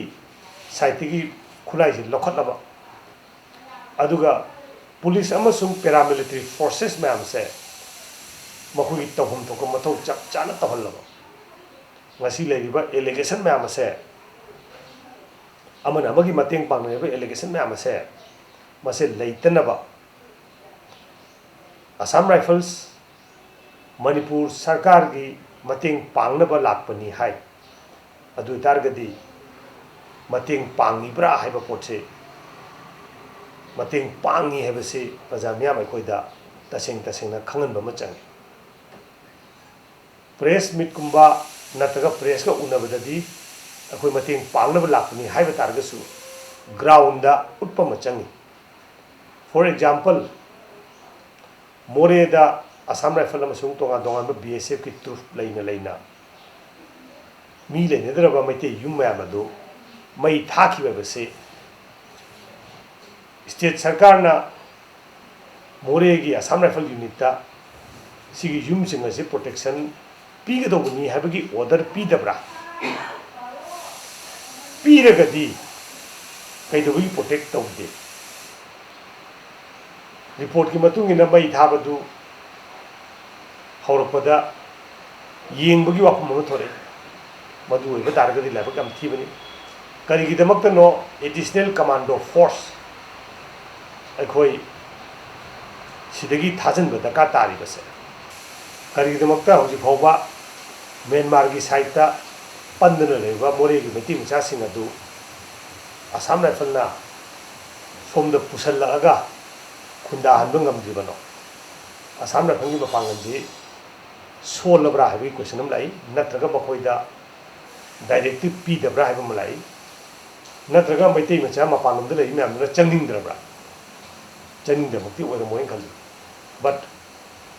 sideꯇꯒꯤ ꯈꯨꯠꯂꯥꯏꯁꯤ ꯂꯧꯈꯠꯂꯕ, ꯑꯗꯨꯒ police ꯑꯃꯁꯨꯡ paramilitary forces ꯃꯌꯥꯝꯁꯦ ꯃꯈꯣꯏꯒꯤ ꯇꯧꯐꯝ ꯊꯣꯛꯄ ꯃꯊꯧ ꯆꯞ ꯆꯥꯅ ꯇꯧꯍꯜꯂꯕ, ꯉꯁꯤ ꯂꯩꯔꯤꯕ allegation ꯃꯌꯥꯝ ꯑꯁꯦ, ꯑꯃꯅ ꯑꯃꯒꯤ ꯃꯇꯦꯡ ꯄꯥꯡꯅꯔꯤꯕ allegation ꯃꯌꯥꯝ ꯑꯁꯦ, ꯃꯁꯦ ꯂꯩꯇꯅꯕ Assam Rifles ꯃꯅꯤꯄꯨꯔ ꯁꯔꯀꯥꯔꯒꯤ ꯃꯇꯦꯡ ꯄꯥꯡꯅꯕ ꯂꯥꯛꯄꯅꯤ ꯍꯥꯏ꯫ ꯑꯗꯨ ꯑꯣꯏꯇꯥꯔꯒꯗꯤ ꯃꯇꯦꯡ ꯄꯥꯡꯉꯤꯕ꯭ꯔꯥ ꯍꯥꯏꯕ ꯄꯣꯠꯁꯤ, ꯃꯇꯦꯡ ꯄꯥꯡꯉꯤ ꯍꯥꯏꯕꯁꯤ ꯄ꯭ꯔꯖꯥ ꯃꯤꯌꯥꯝ ꯑꯩꯈꯣꯏꯗ ꯇꯁꯦꯡ ꯇꯁꯦꯡꯅ ꯈꯪꯍꯟꯕ ꯑꯃ ꯆꯪꯉꯤ꯫ Press meetꯀꯨꯝꯕ ꯅꯠꯇ꯭ꯔꯒ pressꯀ ꯎꯅꯕꯗꯗꯤ ꯑꯩꯈꯣꯏ ꯃꯇꯦꯡ ꯄꯥꯡꯅꯕ ꯂꯥꯛꯄꯅꯤ ꯍꯥꯏꯕ ꯇꯥꯔꯒꯁꯨ groundꯗ ꯎꯠꯄ ꯑꯃ ꯆꯪꯉꯤ꯫ For example, ꯃꯣꯔꯦꯗ Assam Rifle ꯑꯃꯁꯨꯡ ꯇꯣꯉꯥꯟ ꯇꯣꯉꯥꯟꯕ BSFꯀꯤ troop ꯂꯩꯅ ꯂꯩꯅ ꯃꯤ ꯂꯩꯅꯗ꯭ꯔꯕ ꯃꯩꯇꯩ ꯌꯨꯝ ꯃꯌꯥꯝ ꯑꯗꯨ ꯃꯩ ꯊꯥꯈꯤꯕ ꯍꯥꯏꯕꯁꯤ state ꯁꯔꯀꯥꯔꯅ ꯃꯣꯔꯦꯒꯤ Assam Rifle unitꯇ ꯁꯤꯒꯤ ꯌꯨꯝꯁꯤꯡ ꯑꯁꯤ protection ꯄꯤꯒꯗꯧꯕꯅꯤ ꯍꯥꯏꯕꯒꯤ order ꯄꯤꯗꯕ꯭ꯔꯥ? ꯄꯤꯔꯒꯗꯤ ꯀꯩꯗꯧꯕꯒꯤ protect ꯇꯧꯗꯦ? Reportꯀꯤ ꯃꯇꯨꯡ ꯏꯟꯅ ꯃꯩ ꯊꯥꯕꯗꯨ ꯍꯧꯔꯛꯄꯗ ꯌꯦꯡꯕꯒꯤ ꯋꯥꯐꯝ ꯑꯃ ꯊꯣꯔꯛꯏ꯫ ꯃꯗꯨ ꯑꯣꯏꯕ ꯇꯥꯔꯒꯗꯤ ꯂꯥꯏꯕꯛ ꯌꯥꯝ ꯊꯤꯕꯅꯤ꯫ ꯀꯔꯤꯒꯤꯗꯃꯛꯇꯅꯣ additional commando force ꯑꯩꯈꯣꯏ ꯁꯤꯗꯒꯤ ꯊꯥꯖꯤꯟꯕ ꯗꯔꯀꯥꯔ ꯇꯥꯔꯤꯕꯁꯦ? ꯀꯔꯤꯒꯤꯗꯃꯛꯇ ꯍꯧꯖꯤꯛ ꯐꯥꯎꯕ ꯃ꯭ꯌꯥꯟꯃꯥꯔꯒꯤ sideꯇ ꯄꯟꯗꯨꯅ ꯂꯩꯔꯤꯕ ꯃꯣꯔꯦꯒꯤ ꯃꯩꯇꯩ ꯃꯆꯥꯁꯤꯡ ꯑꯗꯨ Assam Rifleꯅ ꯁꯣꯝꯗ ꯄꯨꯁꯜꯂꯛꯑꯒ ꯈꯨꯟꯗꯥꯍꯟꯕ ꯉꯝꯗ꯭ꯔꯤꯕꯅꯣ? Assam Rifleꯒꯤ ꯃꯄꯥꯡꯒꯜꯁꯤ ꯁꯣꯜꯂꯕ꯭ꯔꯥ ꯍꯥꯏꯕꯒꯤ question ꯑꯃ ꯂꯥꯛꯏ, ꯅꯠꯇ꯭ꯔꯒ ꯃꯈꯣꯏꯗ directive ꯄꯤꯗꯕ꯭ꯔꯥ ꯍꯥꯏꯕ ꯑꯃ ꯂꯥꯛꯏ, ꯅꯠꯇ꯭ꯔꯒ ꯃꯩꯇꯩ ꯃꯆꯥ ꯃꯄꯥꯟꯂꯣꯝꯗ ꯂꯩꯔꯤ ꯃꯌꯥꯝꯗꯨꯅ ꯆꯪꯅꯤꯡꯗ꯭ꯔꯕ꯭ꯔꯥ? ꯆꯪꯅꯤꯡꯗꯕꯃꯛꯇꯤ ꯑꯣꯏꯔꯝꯃꯣꯏꯅ ꯈꯜꯂꯤ, but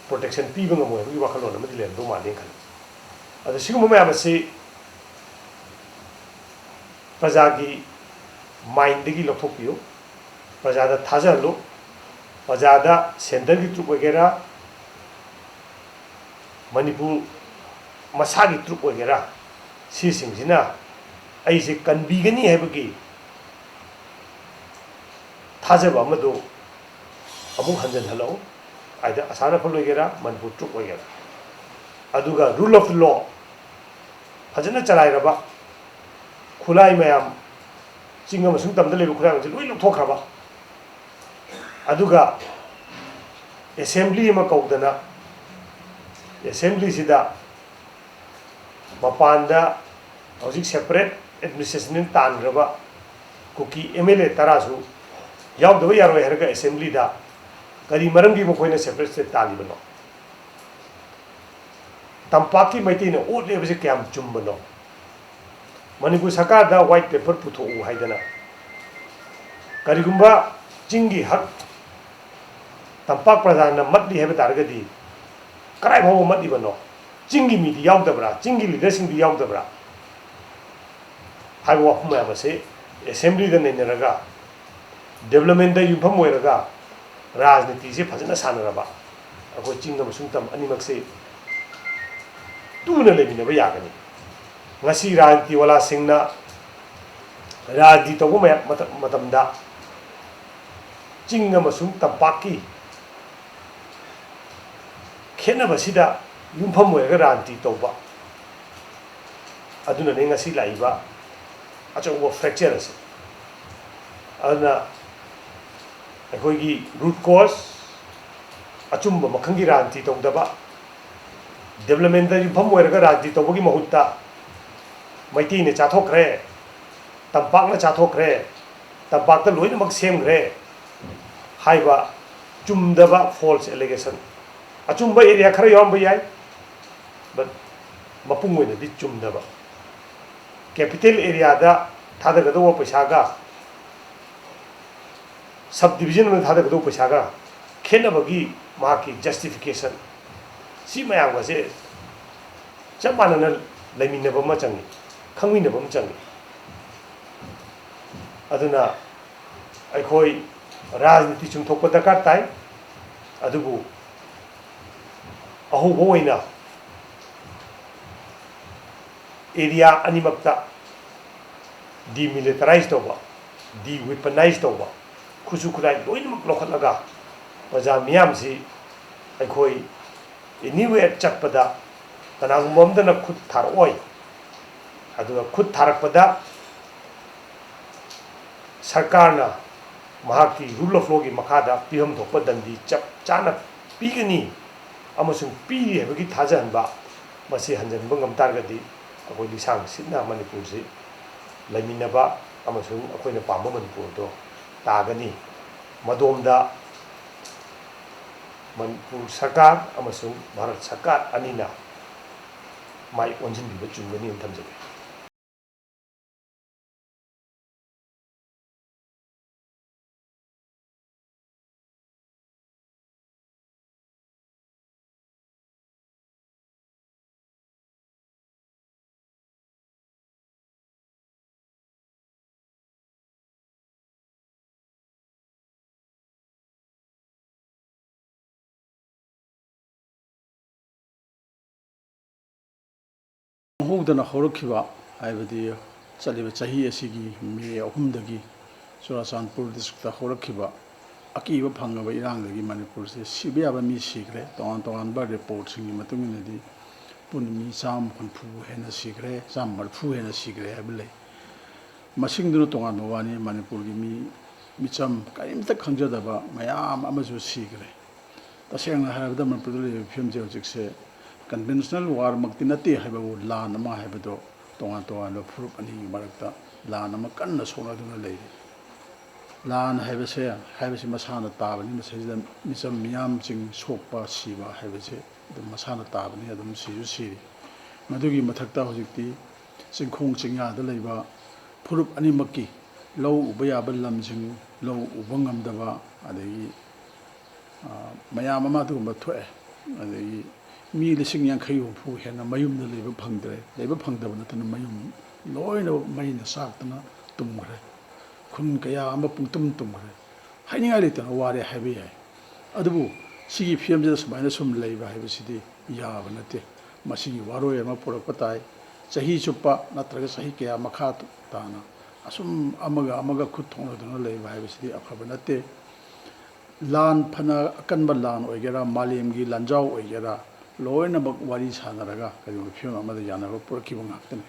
protection ꯄꯤꯕ ꯉꯝꯃꯣꯏ ꯍꯥꯏꯕꯒꯤ ꯋꯥꯈꯜꯂꯣꯟ ꯑꯃꯗꯤ ꯂꯩꯔꯝꯗꯧ ꯃꯥꯜꯂꯦꯅ ꯈꯜꯂꯤ꯫ ꯑꯗꯣ ꯁꯤꯒꯨꯝꯕ ꯃꯌꯥꯝ ꯑꯁꯤ ꯄ꯭ꯔꯖꯥꯒꯤ mindꯗꯒꯤ ꯂꯧꯊꯣꯛꯄꯤꯌꯨ, ꯄ꯭ꯔꯖꯥꯗ ꯊꯥꯖꯍꯜꯂꯨ꯫ ꯄ꯭ꯔꯖꯥꯗ centreꯒꯤ troop ꯑꯣꯏꯒꯦꯔꯥ, ꯃꯅꯤꯄꯨꯔ ꯃꯁꯥꯒꯤ ꯇ꯭ꯔꯨꯞ ꯑꯣꯏꯒꯦꯔꯥ, ꯁꯤꯁꯤꯡꯁꯤꯅ ꯑꯩꯁꯦ ꯀꯟꯕꯤꯒꯅꯤ ꯍꯥꯏꯕꯒꯤ ꯊꯥꯖꯕ ꯑꯃꯗꯨ ꯑꯃꯨꯛ ꯍꯟꯖꯤꯟꯍꯜꯂꯛꯎ꯫ ꯍꯥꯏꯗꯤ ꯑꯁꯥꯝ ꯔꯥꯏꯐꯜ ꯑꯣꯏꯒꯦꯔꯥ, ꯃꯅꯤꯄꯨꯔ ꯇ꯭ꯔꯨꯞ ꯑꯣꯏꯒꯦꯔꯥ, ꯑꯗꯨꯒ rule of law ꯐꯖꯅ ꯆꯂꯥꯏꯔꯕ, ꯈꯨꯠꯂꯥꯏ ꯃꯌꯥꯝ, ꯆꯤꯡ ꯑꯃꯁꯨꯡ ꯇꯝꯗ ꯂꯩꯕ ꯈꯨꯠꯂꯥꯏ ꯃꯌꯥꯝꯁꯦ ꯂꯣꯏ ꯂꯧꯊꯣꯛꯈ꯭ꯔꯕ, ꯑꯗꯨꯒ assembly ꯑꯃ ꯀꯧꯗꯅ, assembly ꯁꯤꯗ ꯃꯄꯥꯟꯗ ꯍꯧꯖꯤꯛ separate administration ꯇꯥꯟꯈ꯭ꯔꯕ Kuki M L A ꯇꯔꯥꯁꯨ ꯌꯥꯎꯗꯕ ꯌꯥꯔꯣꯏ ꯍꯥꯏꯔꯒ assembly ꯗ ꯀꯔꯤ ꯃꯔꯝꯒꯤ ꯃꯈꯣꯏꯅ separate state ꯇꯥꯜꯂꯤꯕꯅꯣ? ꯇꯝꯄꯥꯛꯀꯤ ꯃꯩꯇꯩꯅ ꯑꯣꯠꯂꯦꯕꯁꯦ ꯀꯌꯥꯝ ꯆꯨꯝꯕꯅꯣ? ꯃꯅꯤꯄꯨꯔ ꯁꯔꯀꯥꯔꯗ white paper ꯄꯨꯊꯣꯛꯎ ꯍꯥꯏꯗꯅ, ꯀꯔꯤꯒꯨꯝꯕ ꯆꯤꯡꯒꯤ ꯍꯛ ꯇꯝꯄꯥꯛ ꯄ꯭ꯔꯖꯥꯅ ꯃꯠꯂꯤ ꯍꯥꯏꯕ ꯇꯥꯔꯒꯗꯤ, ꯀꯗꯥꯏ ꯐꯥꯎꯕ ꯃꯠꯂꯤꯕꯅꯣ? ꯆꯤꯡꯒꯤ ꯃꯤꯗꯤ ꯌꯥꯎꯗꯕ꯭ꯔꯥ? ꯆꯤꯡꯒꯤ leader ꯁꯤꯡꯗꯤ ꯌꯥꯎꯗꯕ꯭ꯔꯥ? ꯍꯥꯏꯕ ꯋꯥꯐꯝ ꯃꯌꯥꯝ ꯑꯁꯤ assembly ꯗ ꯅꯩꯅꯔꯒ, development ꯇ ꯌꯨꯝꯐꯝ ꯑꯣꯏꯔꯒ ꯔꯥꯖꯅꯤꯇꯤꯁꯤ ꯐꯖꯅ ꯁꯥꯟꯅꯔꯕ, ꯑꯩꯈꯣꯏ ꯆꯤꯡ ꯑꯃꯁꯨꯡ ꯇꯝ ꯑꯅꯤꯃꯛꯁꯤ ꯇꯨꯅ ꯂꯩꯃꯤꯟꯅꯕ ꯌꯥꯒꯅꯤ꯫ ꯉꯁꯤ ꯔꯥꯖꯅꯤꯇꯤ ꯋꯥꯂꯥꯁꯤꯡꯅ ꯔꯥꯖꯅꯤꯇꯤ ꯇꯧꯕ ꯃꯌꯥꯝ ꯃꯇꯝ-, ꯃꯇꯝꯗ ꯆꯤꯡ ꯑꯃꯁꯨꯡ ꯇꯝꯄꯥꯛꯀꯤ ꯈꯦꯠꯅꯕꯁꯤꯗ ꯌꯨꯝꯐꯝ ꯑꯣꯏꯔꯒ ꯔꯥꯖꯅꯤꯇꯤ ꯇꯧꯕ, ꯑꯗꯨꯅꯅꯤ ꯉꯁꯤ ꯂꯥꯛꯏꯕ ꯑꯆꯧꯕ fracture ꯑꯁꯤ꯫ ꯑꯗꯨꯅ ꯑꯩꯈꯣꯏꯒꯤ root cause, ꯑꯆꯨꯝꯕ ꯃꯈꯜꯒꯤ ꯔꯥꯖꯅꯤꯇꯤ ꯇꯧꯗꯕ, development ꯇ ꯌꯨꯝꯐꯝ ꯑꯣꯏꯔꯒ ꯔꯥꯖꯅꯤꯇꯤ ꯇꯧꯕꯒꯤ ꯃꯍꯨꯠꯇ ꯃꯩꯇꯩꯅ ꯆꯥꯊꯣꯛꯈ꯭ꯔꯦ, ꯇꯝꯄꯥꯛꯅ ꯆꯥꯊꯣꯛꯈ꯭ꯔꯦ, ꯇꯝꯄꯥꯛꯇ ꯂꯣꯏꯅꯃꯛ ꯁꯦꯝꯈ꯭ꯔꯦ ꯍꯥꯏꯕ ꯆꯨꯝꯗꯕ false allegation꯫ ꯑꯆꯨꯝꯕ area ꯈꯔ ꯌꯥꯎꯔꯝꯕ ꯌꯥꯏ, but ꯃꯄꯨꯡ ꯑꯣꯏꯅꯗꯤ ꯆꯨꯝꯗꯕ꯫ Capital area ꯗ ꯊꯥꯗꯒꯗꯧꯕ ꯄꯩꯁꯥꯒ sub division ꯑꯃꯗ ꯊꯥꯗꯒꯗꯧꯕ ꯄꯩꯁꯥꯒ ꯈꯦꯠꯅꯕꯒꯤ ꯃꯍꯥꯛꯀꯤ justification, ꯁꯤ ꯃꯌꯥꯝꯒꯁꯦ ꯆꯞ ꯃꯥꯟꯅꯅ ꯂꯩꯃꯤꯟꯅꯕ ꯑꯃ ꯆꯪꯉꯤ, ꯈꯪꯃꯤꯟꯅꯕ ꯑꯃ ꯆꯪꯉꯤ꯫ ꯑꯗꯨꯅ ꯑꯩꯈꯣꯏ ꯔꯥꯖꯅꯤꯇꯤ ꯆꯨꯝꯊꯣꯛꯄ ꯗꯔꯀꯥꯔ ꯇꯥꯏ꯫ ꯑꯗꯨꯕꯨ ꯑꯍꯧꯕ ꯑꯣꯏꯅ ꯑꯦꯔꯤꯌꯥ ꯑꯅꯤꯃꯛꯇ demilitarize ꯇꯧꯕ, deweaponize ꯇꯧꯕ, ꯈꯨꯠꯁꯨ ꯈꯨꯠꯂꯥꯏ ꯂꯣꯏꯅꯃꯛ ꯂꯧꯈꯠꯂꯒ ꯄ꯭ꯔꯖꯥ ꯃꯤꯌꯥꯝꯁꯤ ꯑꯩꯈꯣꯏ anywhere ꯆꯠꯄꯗ ꯀꯅꯥꯒꯨꯝꯕ ꯑꯃꯗꯅ ꯈꯨꯠ ꯊꯥꯔꯛꯑꯣꯏ꯫ ꯑꯗꯨꯒ ꯈꯨꯠ ꯊꯥꯔꯛꯄꯗ ꯁꯔꯀꯥꯔꯅ ꯃꯍꯥꯛꯀꯤ rule of lawꯒꯤ ꯃꯈꯥꯗ ꯄꯤꯐꯝ ꯊꯣꯛꯄ ꯗꯟꯗꯤ ꯆꯞ ꯆꯥꯅ ꯄꯤꯒꯅꯤ ꯑꯃꯁꯨꯡ ꯄꯤꯔꯤ ꯍꯥꯏꯕꯒꯤ ꯊꯥꯖꯍꯟꯕ, ꯃꯁꯤ ꯍꯟꯖꯤꯟꯕ ꯉꯝ ꯇꯥꯔꯒꯗꯤ ꯑꯩꯈꯣꯏ ꯂꯤꯁꯥꯡ ꯁꯤꯠꯅ ꯃꯅꯤꯄꯨꯔꯁꯤ ꯂꯩꯃꯤꯟꯅꯕ ꯑꯃꯁꯨꯡ ꯑꯩꯈꯣꯏꯅ ꯄꯥꯝꯕ ꯃꯅꯤꯄꯨꯔꯗꯣ ꯇꯥꯒꯅꯤ꯫ ꯃꯗꯣꯝꯗ ꯃꯅꯤꯄꯨꯔ ꯁꯔꯀꯥꯔ ꯑꯃꯁꯨꯡ ꯚꯥꯔꯠ ꯁꯔꯀꯥꯔ ꯑꯅꯤꯅ ꯃꯥꯏ ꯑꯣꯟꯁꯤꯟꯕꯤꯕ ꯆꯨꯝꯒꯅꯤꯅ ꯊꯝꯖꯒꯦ꯫ ꯈꯪꯍꯧꯗꯅ ꯍꯧꯔꯛꯈꯤꯕ, ꯍꯥꯏꯕꯗꯤ ꯆꯠꯂꯤꯕ ꯆꯍꯤ ꯑꯁꯤꯒꯤ ꯃꯦ ꯑꯍꯨꯝꯗꯒꯤ ꯆꯨꯔꯥꯆꯥꯟꯄꯨꯔ districtꯇ ꯍꯧꯔꯛꯈꯤꯕ ꯑꯀꯤꯕ ꯐꯪꯉꯕ ꯏꯔꯥꯡꯗꯒꯤ ꯃꯅꯤꯄꯨꯔꯁꯦ ꯁꯤꯕ ꯌꯥꯕ ꯃꯤ ꯁꯤꯈ꯭ꯔꯦ꯫ ꯇꯣꯉꯥꯟ ꯇꯣꯉꯥꯟꯕ reportꯁꯤꯡꯒꯤ ꯃꯇꯨꯡ ꯏꯟꯅꯗꯤ ꯄꯨꯟꯅ ꯃꯤ ꯆꯥꯝꯃ ꯍꯨꯝꯐꯨ ꯍꯦꯟꯅ ꯁꯤꯈ꯭ꯔꯦ, ꯆꯥꯝꯃ ꯃꯔꯤꯐꯨ ꯍꯦꯟꯅ ꯁꯤꯈ꯭ꯔꯦ ꯍꯥꯏꯕ ꯂꯩ꯫ ꯃꯁꯤꯡꯗꯨꯅ ꯇꯣꯉꯥꯟꯕ ꯋꯥꯅꯤ, ꯃꯅꯤꯄꯨꯔꯒꯤ ꯃꯤ ꯃꯤꯆꯝ ꯀꯔꯤꯝꯇ ꯈꯪꯖꯗꯕ ꯃꯌꯥꯝ ꯑꯃꯁꯨ ꯁꯤꯈ꯭ꯔꯦ꯫ ꯇꯁꯦꯡꯅ ꯍꯥꯏꯔꯕꯗ ꯃꯅꯤꯄꯨꯔꯗ ꯂꯩꯔꯤꯕ ꯐꯤꯕꯝꯁꯦ ꯍꯧꯖꯤꯛꯁꯦ conventional warꯃꯛꯇꯤ ꯅꯠꯇꯦ ꯍꯥꯏꯕꯕꯨ, ꯂꯥꯟ ꯑꯃ ꯍꯥꯏꯕꯗꯣ ꯇꯣꯉꯥꯟ ꯇꯣꯉꯥꯟꯕ ꯐꯨꯔꯨꯞ ꯑꯅꯤꯒꯤ ꯃꯔꯛꯇ ꯂꯥꯟ ꯑꯃ ꯀꯟꯅ ꯁꯣꯛꯅꯗꯨꯅ ꯂꯩꯔꯤ꯫ ꯂꯥꯟ ꯍꯥꯏꯕꯁꯦ, ꯍꯥꯏꯕꯁꯤ ꯃꯁꯥꯅ ꯇꯥꯕꯅꯤ꯫ ꯃꯁꯤꯗ ꯃꯤꯆꯝ ꯃꯤꯌꯥꯝꯁꯤꯡ ꯁꯣꯛꯄ ꯁꯤꯕ ꯍꯥꯏꯕꯁꯦ ꯑꯗꯨꯝ ꯃꯁꯥꯅ ꯇꯥꯕꯅꯤ, ꯑꯗꯨꯝ ꯁꯤꯁꯨ ꯁꯤꯔꯤ꯫ ꯃꯗꯨꯒꯤ ꯃꯊꯛꯇ ꯍꯧꯖꯤꯛꯇꯤ ꯆꯤꯡꯈꯣꯡ ꯆꯤꯡꯌꯥꯗ ꯂꯩꯕ ꯐꯨꯔꯨꯞ ꯑꯅꯤꯃꯛꯀꯤ ꯂꯧ ꯎꯕ ꯌꯥꯕ ꯂꯝꯁꯤꯡ ꯂꯧ ꯎꯕ ꯉꯝꯗꯕ, ꯑꯗꯒꯤ, ꯑ, ꯃꯌꯥꯝ ꯑꯃ ꯑꯗꯨꯒꯨꯝꯕ ꯊꯣꯛꯑꯦ꯫ ꯑꯗꯒꯤ ꯃꯤ ꯂꯤꯁꯤꯡ ꯌꯥꯡꯈꯩ ꯍꯨꯝꯐꯨ ꯍꯦꯟꯅ ꯃꯌꯨꯝꯗ ꯂꯩꯕ ꯐꯪꯗ꯭ꯔꯦ꯫ ꯂꯩꯕ ꯐꯪꯗꯕ ꯅꯠꯇꯅ ꯃꯌꯨꯝ ꯂꯣꯏꯅꯃꯛ ꯃꯩꯅ ꯆꯥꯛꯇꯅ ꯇꯨꯝꯈ꯭ꯔꯦ꯫ ꯈꯨꯟ ꯀꯌꯥ ꯑꯃ ꯄꯨꯡꯇꯨꯝ ꯇꯨꯝꯈ꯭ꯔꯦ꯫ ꯍꯥꯏꯅꯤꯡꯉꯥꯏ ꯂꯩꯇꯅ ꯋꯥꯔꯦ ꯍꯥꯏꯕ ꯌꯥꯏ꯫ ꯑꯗꯨꯕꯨ ꯁꯤꯒꯤ ꯐꯤꯕꯝꯁꯤꯗ ꯁꯨꯃꯥꯏꯅ ꯁꯨꯝ ꯂꯩꯕ ꯍꯥꯏꯕꯁꯤꯗꯤ ꯌꯥꯕ ꯅꯠꯇꯦ꯫ ꯃꯁꯤꯒꯤ ꯋꯥꯔꯣꯏ ꯑꯃ ꯄꯨꯔꯛꯄ ꯇꯥꯏ꯫ ꯆꯍꯤ ꯆꯨꯞꯄ ꯅꯠꯇ꯭ꯔꯒ ꯆꯍꯤ ꯀꯌꯥ ꯃꯈꯥ ꯇꯥꯅ ꯑꯁꯨꯝ ꯑꯃꯒ ꯑꯃꯒ ꯈꯨꯠ ꯊꯣꯛꯅꯗꯨꯅ ꯂꯩꯕ ꯍꯥꯏꯕꯁꯤꯗꯤ ꯑꯐꯕ ꯅꯠꯇꯦ꯫ ꯂꯥꯟ, ꯐꯅ ꯑꯀꯟꯕ ꯂꯥꯟ ꯑꯣꯏꯒꯦꯔꯥ, ꯃꯥꯂꯦꯝꯒꯤ ꯂꯥꯟꯖꯥꯎ ꯑꯣꯏꯒꯦꯔꯥ, ꯂꯣꯏꯅꯃꯛ ꯋꯥꯔꯤ ꯁꯥꯟꯅꯔꯒ ꯀꯔꯤꯒꯨꯝꯕ ꯐꯤꯕꯝ ꯑꯃꯗ ꯌꯥꯅꯕ ꯄꯨꯔꯛꯈꯤꯕ ꯉꯥꯛꯇꯅꯤ꯫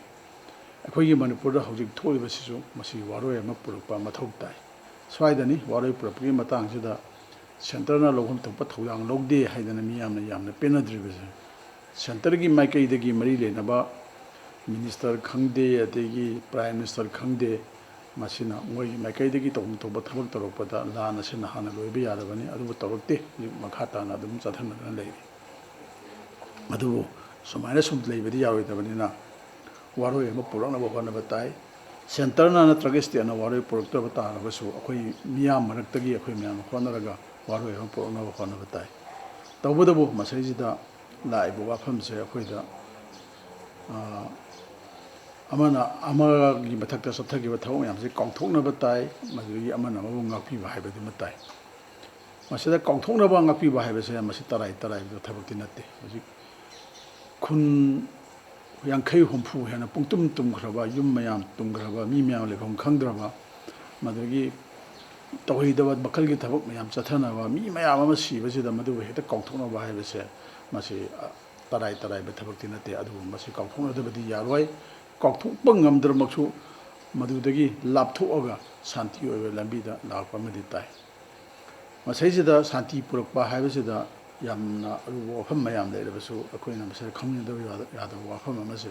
ꯑꯩꯈꯣꯏꯒꯤ ꯃꯅꯤꯄꯨꯔꯗ ꯍꯧꯖꯤꯛ ꯊꯣꯛꯂꯤꯕꯁꯤꯁꯨ ꯃꯁꯤ ꯋꯥꯔꯣꯏ ꯑꯃ ꯄꯨꯔꯛꯄ ꯃꯊꯧ ꯇꯥꯏ꯫ ꯁ꯭ꯋꯥꯏꯗꯅꯤ ꯋꯥꯔꯣꯏ ꯄꯨꯔꯛꯄꯒꯤ ꯃꯇꯥꯡꯁꯤꯗ ꯁꯦꯟꯇꯔꯅ ꯂꯧꯐꯝ ꯊꯣꯛꯄ ꯊꯧꯗꯥꯡ ꯂꯧꯗꯦ ꯍꯥꯏꯗꯅ ꯃꯤꯌꯥꯝꯅ ꯌꯥꯝꯅ ꯄꯦꯟꯅꯗ꯭ꯔꯤꯕꯁꯦ꯫ ꯁꯦꯟꯇꯔꯒꯤ ꯃꯥꯏꯀꯩꯗꯒꯤ ꯃꯔꯤ ꯂꯩꯅꯕ ꯃꯤꯅꯤꯁꯇꯔ ꯈꯪꯗꯦ, ꯑꯗꯒꯤ ꯄ꯭ꯔꯥꯏꯝ ꯃꯤꯅꯤꯁꯇꯔ ꯈꯪꯗꯦ, ꯃꯁꯤꯅ ꯃꯣꯏꯒꯤ ꯃꯥꯏꯀꯩꯗꯒꯤ ꯇꯧꯐꯝ ꯊꯣꯛꯄ ꯊꯕꯛ ꯇꯧꯔꯛꯄꯗ ꯂꯥꯟ ꯑꯁꯤꯅ ꯍꯥꯟꯅ ꯂꯣꯏꯕ ꯌꯥꯔꯕꯅꯤ, ꯑꯗꯨꯕꯨ ꯇꯧꯔꯛꯇꯦ꯫ ꯍꯧꯖꯤꯛ ꯃꯈꯥ ꯇꯥꯅ ꯑꯗꯨꯝ ꯆꯠꯊꯅꯗꯨꯅ ꯂꯩꯔꯤ꯫ ꯑꯗꯨꯕꯨ ꯁꯨꯃꯥꯏꯅ ꯁꯨꯝ ꯂꯩꯕꯗꯤ ꯌꯥꯔꯣꯏꯗꯕꯅꯤꯅ ꯋꯥꯔꯣꯏ ꯑꯃ ꯄꯨꯔꯛꯅꯕ ꯍꯣꯠꯅꯕ ꯇꯥꯏ꯫ ꯁꯦꯟꯇꯔꯅ ꯅꯠꯇ꯭ꯔꯒ ꯁ꯭ꯇꯦꯠꯅ ꯋꯥꯔꯣꯏ ꯄꯨꯔꯛꯇꯕ ꯇꯥꯔꯒꯁꯨ ꯑꯩꯈꯣꯏ ꯃꯤꯌꯥꯝ ꯃꯔꯛꯇꯒꯤ ꯑꯩꯈꯣꯏ ꯃꯌꯥꯝ ꯍꯣꯠꯅꯔꯒ ꯋꯥꯔꯣꯏ ꯑꯃ ꯄꯨꯔꯛꯅꯕ ꯍꯣꯠꯅꯕ ꯇꯥꯏ꯫ ꯇꯧꯕꯇꯕꯨ ꯃꯁꯤꯗꯩꯁꯤꯗ ꯂꯥꯛꯏꯕ ꯋꯥꯐꯝꯁꯦ ꯑꯩꯈꯣꯏꯗ, ꯑ, ꯑꯃꯅ ꯑꯃꯒꯤ ꯃꯊꯛꯇ ꯆꯠꯊꯈꯤꯕ ꯊꯕꯛ ꯃꯌꯥꯝꯁꯦ ꯀꯥꯎꯊꯣꯛꯅꯕ ꯇꯥꯏ, ꯃꯗꯨꯗꯒꯤ ꯑꯃꯅ ꯑꯃꯕꯨ ꯉꯥꯛꯄꯤꯕ ꯍꯥꯏꯕꯗꯨꯃ ꯇꯥꯏ꯫ ꯃꯁꯤꯗ ꯀꯥꯎꯊꯣꯛꯅꯕ ꯉꯥꯛꯄꯤꯕ ꯍꯥꯏꯕꯁꯦ ꯃꯁꯤ ꯇꯔꯥꯏ ꯇꯔꯥꯏꯕ ꯊꯕꯛꯇꯤ ꯅꯠꯇꯦ꯫ ꯍꯧꯖꯤꯛ ꯈꯨꯟ ꯌꯥꯡꯈꯩ ꯍꯨꯝꯐꯨ ꯍꯦꯟꯅ ꯄꯨꯡꯇꯨꯝ ꯇꯨꯝꯈ꯭ꯔꯕ, ꯌꯨꯝ ꯃꯌꯥꯝ ꯇꯨꯝꯈ꯭ꯔꯕ, ꯃꯤ ꯃꯌꯥꯝ ꯂꯩꯐꯝ ꯈꯪꯗ꯭ꯔꯕ, ꯃꯗꯨꯗꯒꯤ ꯇꯧꯍꯩꯗꯕ ꯃꯈꯜꯒꯤ ꯊꯕꯛ ꯃꯌꯥꯝ ꯆꯠꯊꯅꯕ, ꯃꯤ ꯃꯌꯥꯝ ꯑꯃ ꯁꯤꯕꯁꯤꯗ ꯃꯗꯨꯕꯨ ꯍꯦꯛꯇ ꯀꯥꯎꯊꯣꯛꯅꯕ ꯍꯥꯏꯕꯁꯦ ꯃꯁꯤ, ꯑ, ꯇꯔꯥꯏ ꯇꯔꯥꯏꯕ ꯊꯕꯛꯇꯤ ꯅꯠꯇꯦ꯫ ꯑꯗꯨꯕꯨ ꯃꯁꯤ ꯀꯥꯎꯊꯣꯛꯅꯗꯕꯗꯤ ꯌꯥꯔꯣꯏ꯫ ꯀꯥꯎꯊꯣꯛꯄ ꯉꯝꯗ꯭ꯔꯃꯛꯁꯨ ꯃꯗꯨꯗꯒꯤ ꯂꯥꯞꯊꯣꯛꯑꯒ ꯁꯥꯟꯇꯤ ꯑꯣꯏꯕ ꯂꯝꯕꯤꯗ ꯂꯥꯛꯄ ꯑꯃꯗꯤ ꯇꯥꯏ꯫ ꯃꯁꯤꯁꯤꯗ ꯁꯥꯟꯇꯤ ꯄꯨꯔꯛꯄ ꯍꯥꯏꯕꯁꯤꯗ ꯌꯥꯝꯅ ꯑꯔꯨꯕ ꯋꯥꯐꯝ ꯃꯌꯥꯝ ꯂꯩꯔꯕꯁꯨ ꯑꯩꯈꯣꯏꯅ ꯃꯁꯤꯗ ꯈꯪꯃꯤꯟꯅꯗꯕ ꯌꯥꯗ-, ꯌꯥꯗꯕ ꯋꯥꯐꯝ ꯑꯃꯁꯦ,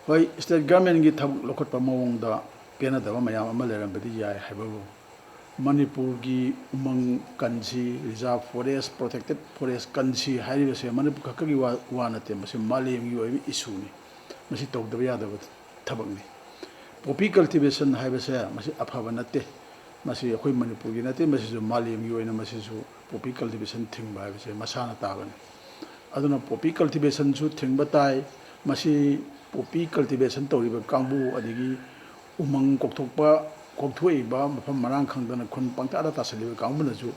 ꯍꯣꯏ, ꯁ꯭ꯇꯦꯠ ꯒꯔꯃꯦꯟꯒꯤ ꯊꯕꯛ ꯂꯧꯈꯠꯄ ꯃꯑꯣꯡꯗ ꯄꯦꯟꯅꯗꯕ ꯃꯌꯥꯝ ꯑꯃ ꯂꯩꯔꯝꯕꯗꯤ ꯌꯥꯏ ꯍꯥꯏꯕꯕꯨ, ꯃꯅꯤꯄꯨꯔꯒꯤ ꯎꯃꯪ ꯀꯟꯁꯤ, ꯔꯤꯖꯥꯔꯚ ꯐꯣꯔꯦꯁ, ꯄ꯭ꯔꯣꯇꯦꯛꯇꯦꯠ ꯐꯣꯔꯦꯁ ꯀꯟꯁꯤ ꯍꯥꯏꯔꯤꯕꯁꯦ ꯃꯅꯤꯄꯨꯔ ꯈꯛꯇꯒꯤ ꯋꯥ, ꯋꯥ ꯅꯠꯇꯦ, ꯃꯁꯤ ꯃꯥꯂꯦꯝꯒꯤ ꯑꯣꯏꯕ ꯏꯁꯨꯅꯤ꯫ ꯃꯁꯤ ꯇꯧꯗꯕ ꯌꯥꯗꯕ ꯊꯕꯛꯅꯤ꯫ ꯄꯣꯄꯤ ꯀꯜꯇꯤꯚꯦꯁꯟ ꯍꯥꯏꯕꯁꯦ ꯃꯁꯤ ꯑꯐꯕ ꯅꯠꯇꯦ꯫ ꯃꯁꯤ ꯑꯩꯈꯣꯏ ꯃꯅꯤꯄꯨꯔꯒꯤ ꯅꯠꯇꯦ, ꯃꯁꯤꯁꯨ ꯃꯥꯂꯦꯝꯒꯤ ꯑꯣꯏꯅ ꯃꯁꯤꯁꯨ ꯄꯣꯄꯤ ꯀꯜꯇꯤꯚꯦꯁꯟ ꯊꯤꯡꯕ ꯍꯥꯏꯕꯁꯦ ꯃꯁꯥꯅ ꯇꯥꯕꯅꯤ꯫ ꯑꯗꯨꯅ ꯄꯣꯄꯤ ꯀꯜꯇꯤꯚꯦꯁꯟꯁꯨ ꯊꯤꯡꯕ ꯇꯥꯏ꯫ ꯃꯁꯤ ꯄꯣꯄꯤ ꯀꯜꯇꯤꯚꯦꯁꯟ ꯇꯧꯔꯤꯕ ꯀꯥꯡꯕꯨ, ꯑꯗꯒꯤ ꯎꯃꯪ ꯀꯣꯛꯊꯣꯛꯄ, ꯀꯣꯛꯊꯣꯛꯏꯕ ꯃꯐꯝ ꯃꯔꯥꯡ ꯈꯪꯗꯅ ꯈꯨꯟ ꯄꯪꯇꯥꯗ ꯇꯥꯁꯤꯜꯂꯤꯕ ꯀꯥꯡꯕꯨꯅꯁꯨ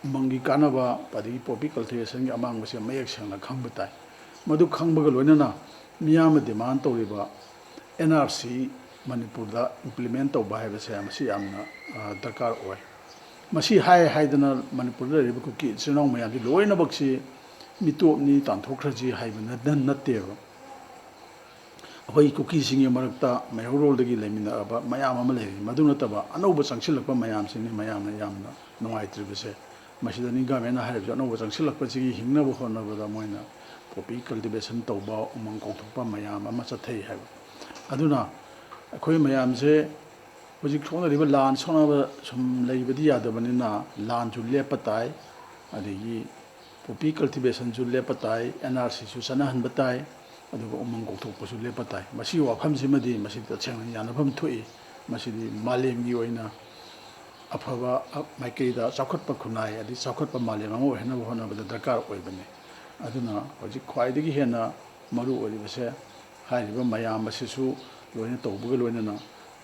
ꯎꯃꯪꯒꯤ ꯀꯥꯟꯅꯕ, ꯑꯗꯒꯤ ꯄꯣꯄꯤ ꯀꯜꯇꯤꯚꯦꯁꯟꯒꯤ ꯑꯃꯥꯡꯕꯁꯦ ꯃꯌꯦꯛ ꯁꯦꯡꯅ ꯈꯪꯕ ꯇꯥꯏ꯫ ꯃꯗꯨ ꯈꯪꯕꯒ ꯂꯣꯏꯅꯅ ꯃꯤꯌꯥꯝꯅ demand ꯇꯧꯔꯤꯕ N R C ꯃꯅꯤꯄꯨꯔꯗ implement ꯇꯧꯕ ꯍꯥꯏꯕꯁꯦ ꯃꯁꯤ ꯌꯥꯝꯅ, ꯑ, ꯗꯔꯀꯥꯔ ꯑꯣꯏ꯫ ꯃꯁꯤ ꯍꯥꯏ ꯍꯥꯏꯗꯅ ꯃꯅꯤꯄꯨꯔꯗ ꯂꯩꯔꯤꯕ ꯀꯨꯀꯤ ꯏꯆꯤꯜ ꯏꯅꯥꯎ ꯃꯌꯥꯝꯁꯤ ꯂꯣꯏꯅꯃꯛꯁꯤ ꯃꯤꯇꯣꯞꯅꯤ, ꯇꯥꯟꯊꯣꯛꯈ꯭ꯔꯁꯤ ꯍꯥꯏꯕ ꯅꯠ-, ꯅꯠꯇꯦꯕ꯫ ꯑꯩꯈꯣꯏ ꯀꯨꯀꯤꯁꯤꯡꯒꯤ ꯃꯔꯛꯇ ꯃꯩꯍꯧꯔꯣꯜꯗꯒꯤ ꯂꯩꯃꯤꯟꯅꯔꯕ ꯃꯌꯥꯝ ꯑꯃ ꯂꯩꯔꯤ꯫ ꯃꯗꯨ ꯅꯠꯇꯕ ꯑꯅꯧꯕ ꯆꯪꯁꯤꯜꯂꯛꯄ ꯃꯌꯥꯝꯁꯤꯅꯤ ꯃꯌꯥꯝꯅ ꯌꯥꯝꯅ ꯅꯨꯡꯉꯥꯏꯇ꯭ꯔꯤꯕꯁꯦ꯫ ꯃꯁꯤꯗꯅꯤ governmentꯅ ꯍꯥꯏꯔꯤꯕꯁꯦ, ꯑꯅꯧꯕ ꯆꯪꯁꯤꯜꯂꯛꯄꯁꯤꯒꯤ ꯍꯤꯡꯅꯕ ꯍꯣꯠꯅꯕꯗ ꯃꯣꯏꯅ poppy cultivation ꯇꯧꯕ, ꯎꯃꯪ ꯀꯣꯛꯊꯣꯛꯄ ꯃꯌꯥꯝ ꯑꯃ ꯆꯠꯊꯩ ꯍꯥꯏꯕ꯫ ꯑꯗꯨꯅ ꯑꯩꯈꯣꯏ ꯃꯌꯥꯝꯁꯦ ꯍꯧꯖꯤꯛ ꯊꯣꯛꯅꯔꯤꯕ ꯂꯥꯟ ꯁꯣꯛꯅꯕ ꯁꯨꯝ ꯂꯩꯕꯗꯤ ꯌꯥꯗꯕꯅꯤꯅ ꯂꯥꯟꯁꯨ ꯂꯦꯞꯄ ꯇꯥꯏ, ꯑꯗꯒꯤ poppy cultivationꯁꯨ ꯂꯦꯞꯄ ꯇꯥꯏ, N R Cꯁꯨ ꯆꯠꯅꯍꯟꯕ ꯇꯥꯏ, ꯑꯗꯨꯒ ꯎꯃꯪ ꯀꯣꯛꯊꯣꯛꯄꯁꯨ ꯂꯦꯞꯄ ꯇꯥꯏ꯫ ꯃꯁꯤꯒꯤ ꯋꯥꯐꯝꯁꯤꯃꯗꯤ ꯃꯁꯤꯗꯤ ꯇꯁꯦꯡꯅ ꯌꯥꯅꯐꯝ ꯊꯣꯛꯏ꯫ ꯃꯁꯤꯗꯤ ꯃꯥꯂꯦꯝꯒꯤ ꯑꯣꯏꯅ ꯑꯐꯕ ꯃꯥꯏꯀꯩꯗ ꯆꯥꯎꯈꯠꯄ ꯈꯨꯟꯅꯥꯏ ꯑꯗꯩ ꯆꯥꯎꯈꯠꯄ ꯃꯥꯂꯦꯝ ꯑꯃ ꯑꯣꯏꯍꯟꯅꯕ ꯍꯣꯠꯅꯕꯗ ꯗꯔꯀꯥꯔ ꯑꯣꯏꯕꯅꯤ꯫ ꯑꯗꯨꯅ ꯍꯧꯖꯤꯛ ꯈ꯭ꯋꯥꯏꯗꯒꯤ ꯍꯦꯟꯅ ꯃꯔꯨ ꯑꯣꯏꯔꯤꯕꯁꯦ ꯍꯥꯏꯔꯤꯕ ꯃꯌꯥꯝ ꯑꯁꯤꯁꯨ ꯂꯣꯏꯅ ꯇꯧꯕꯒ ꯂꯣꯏꯅꯅ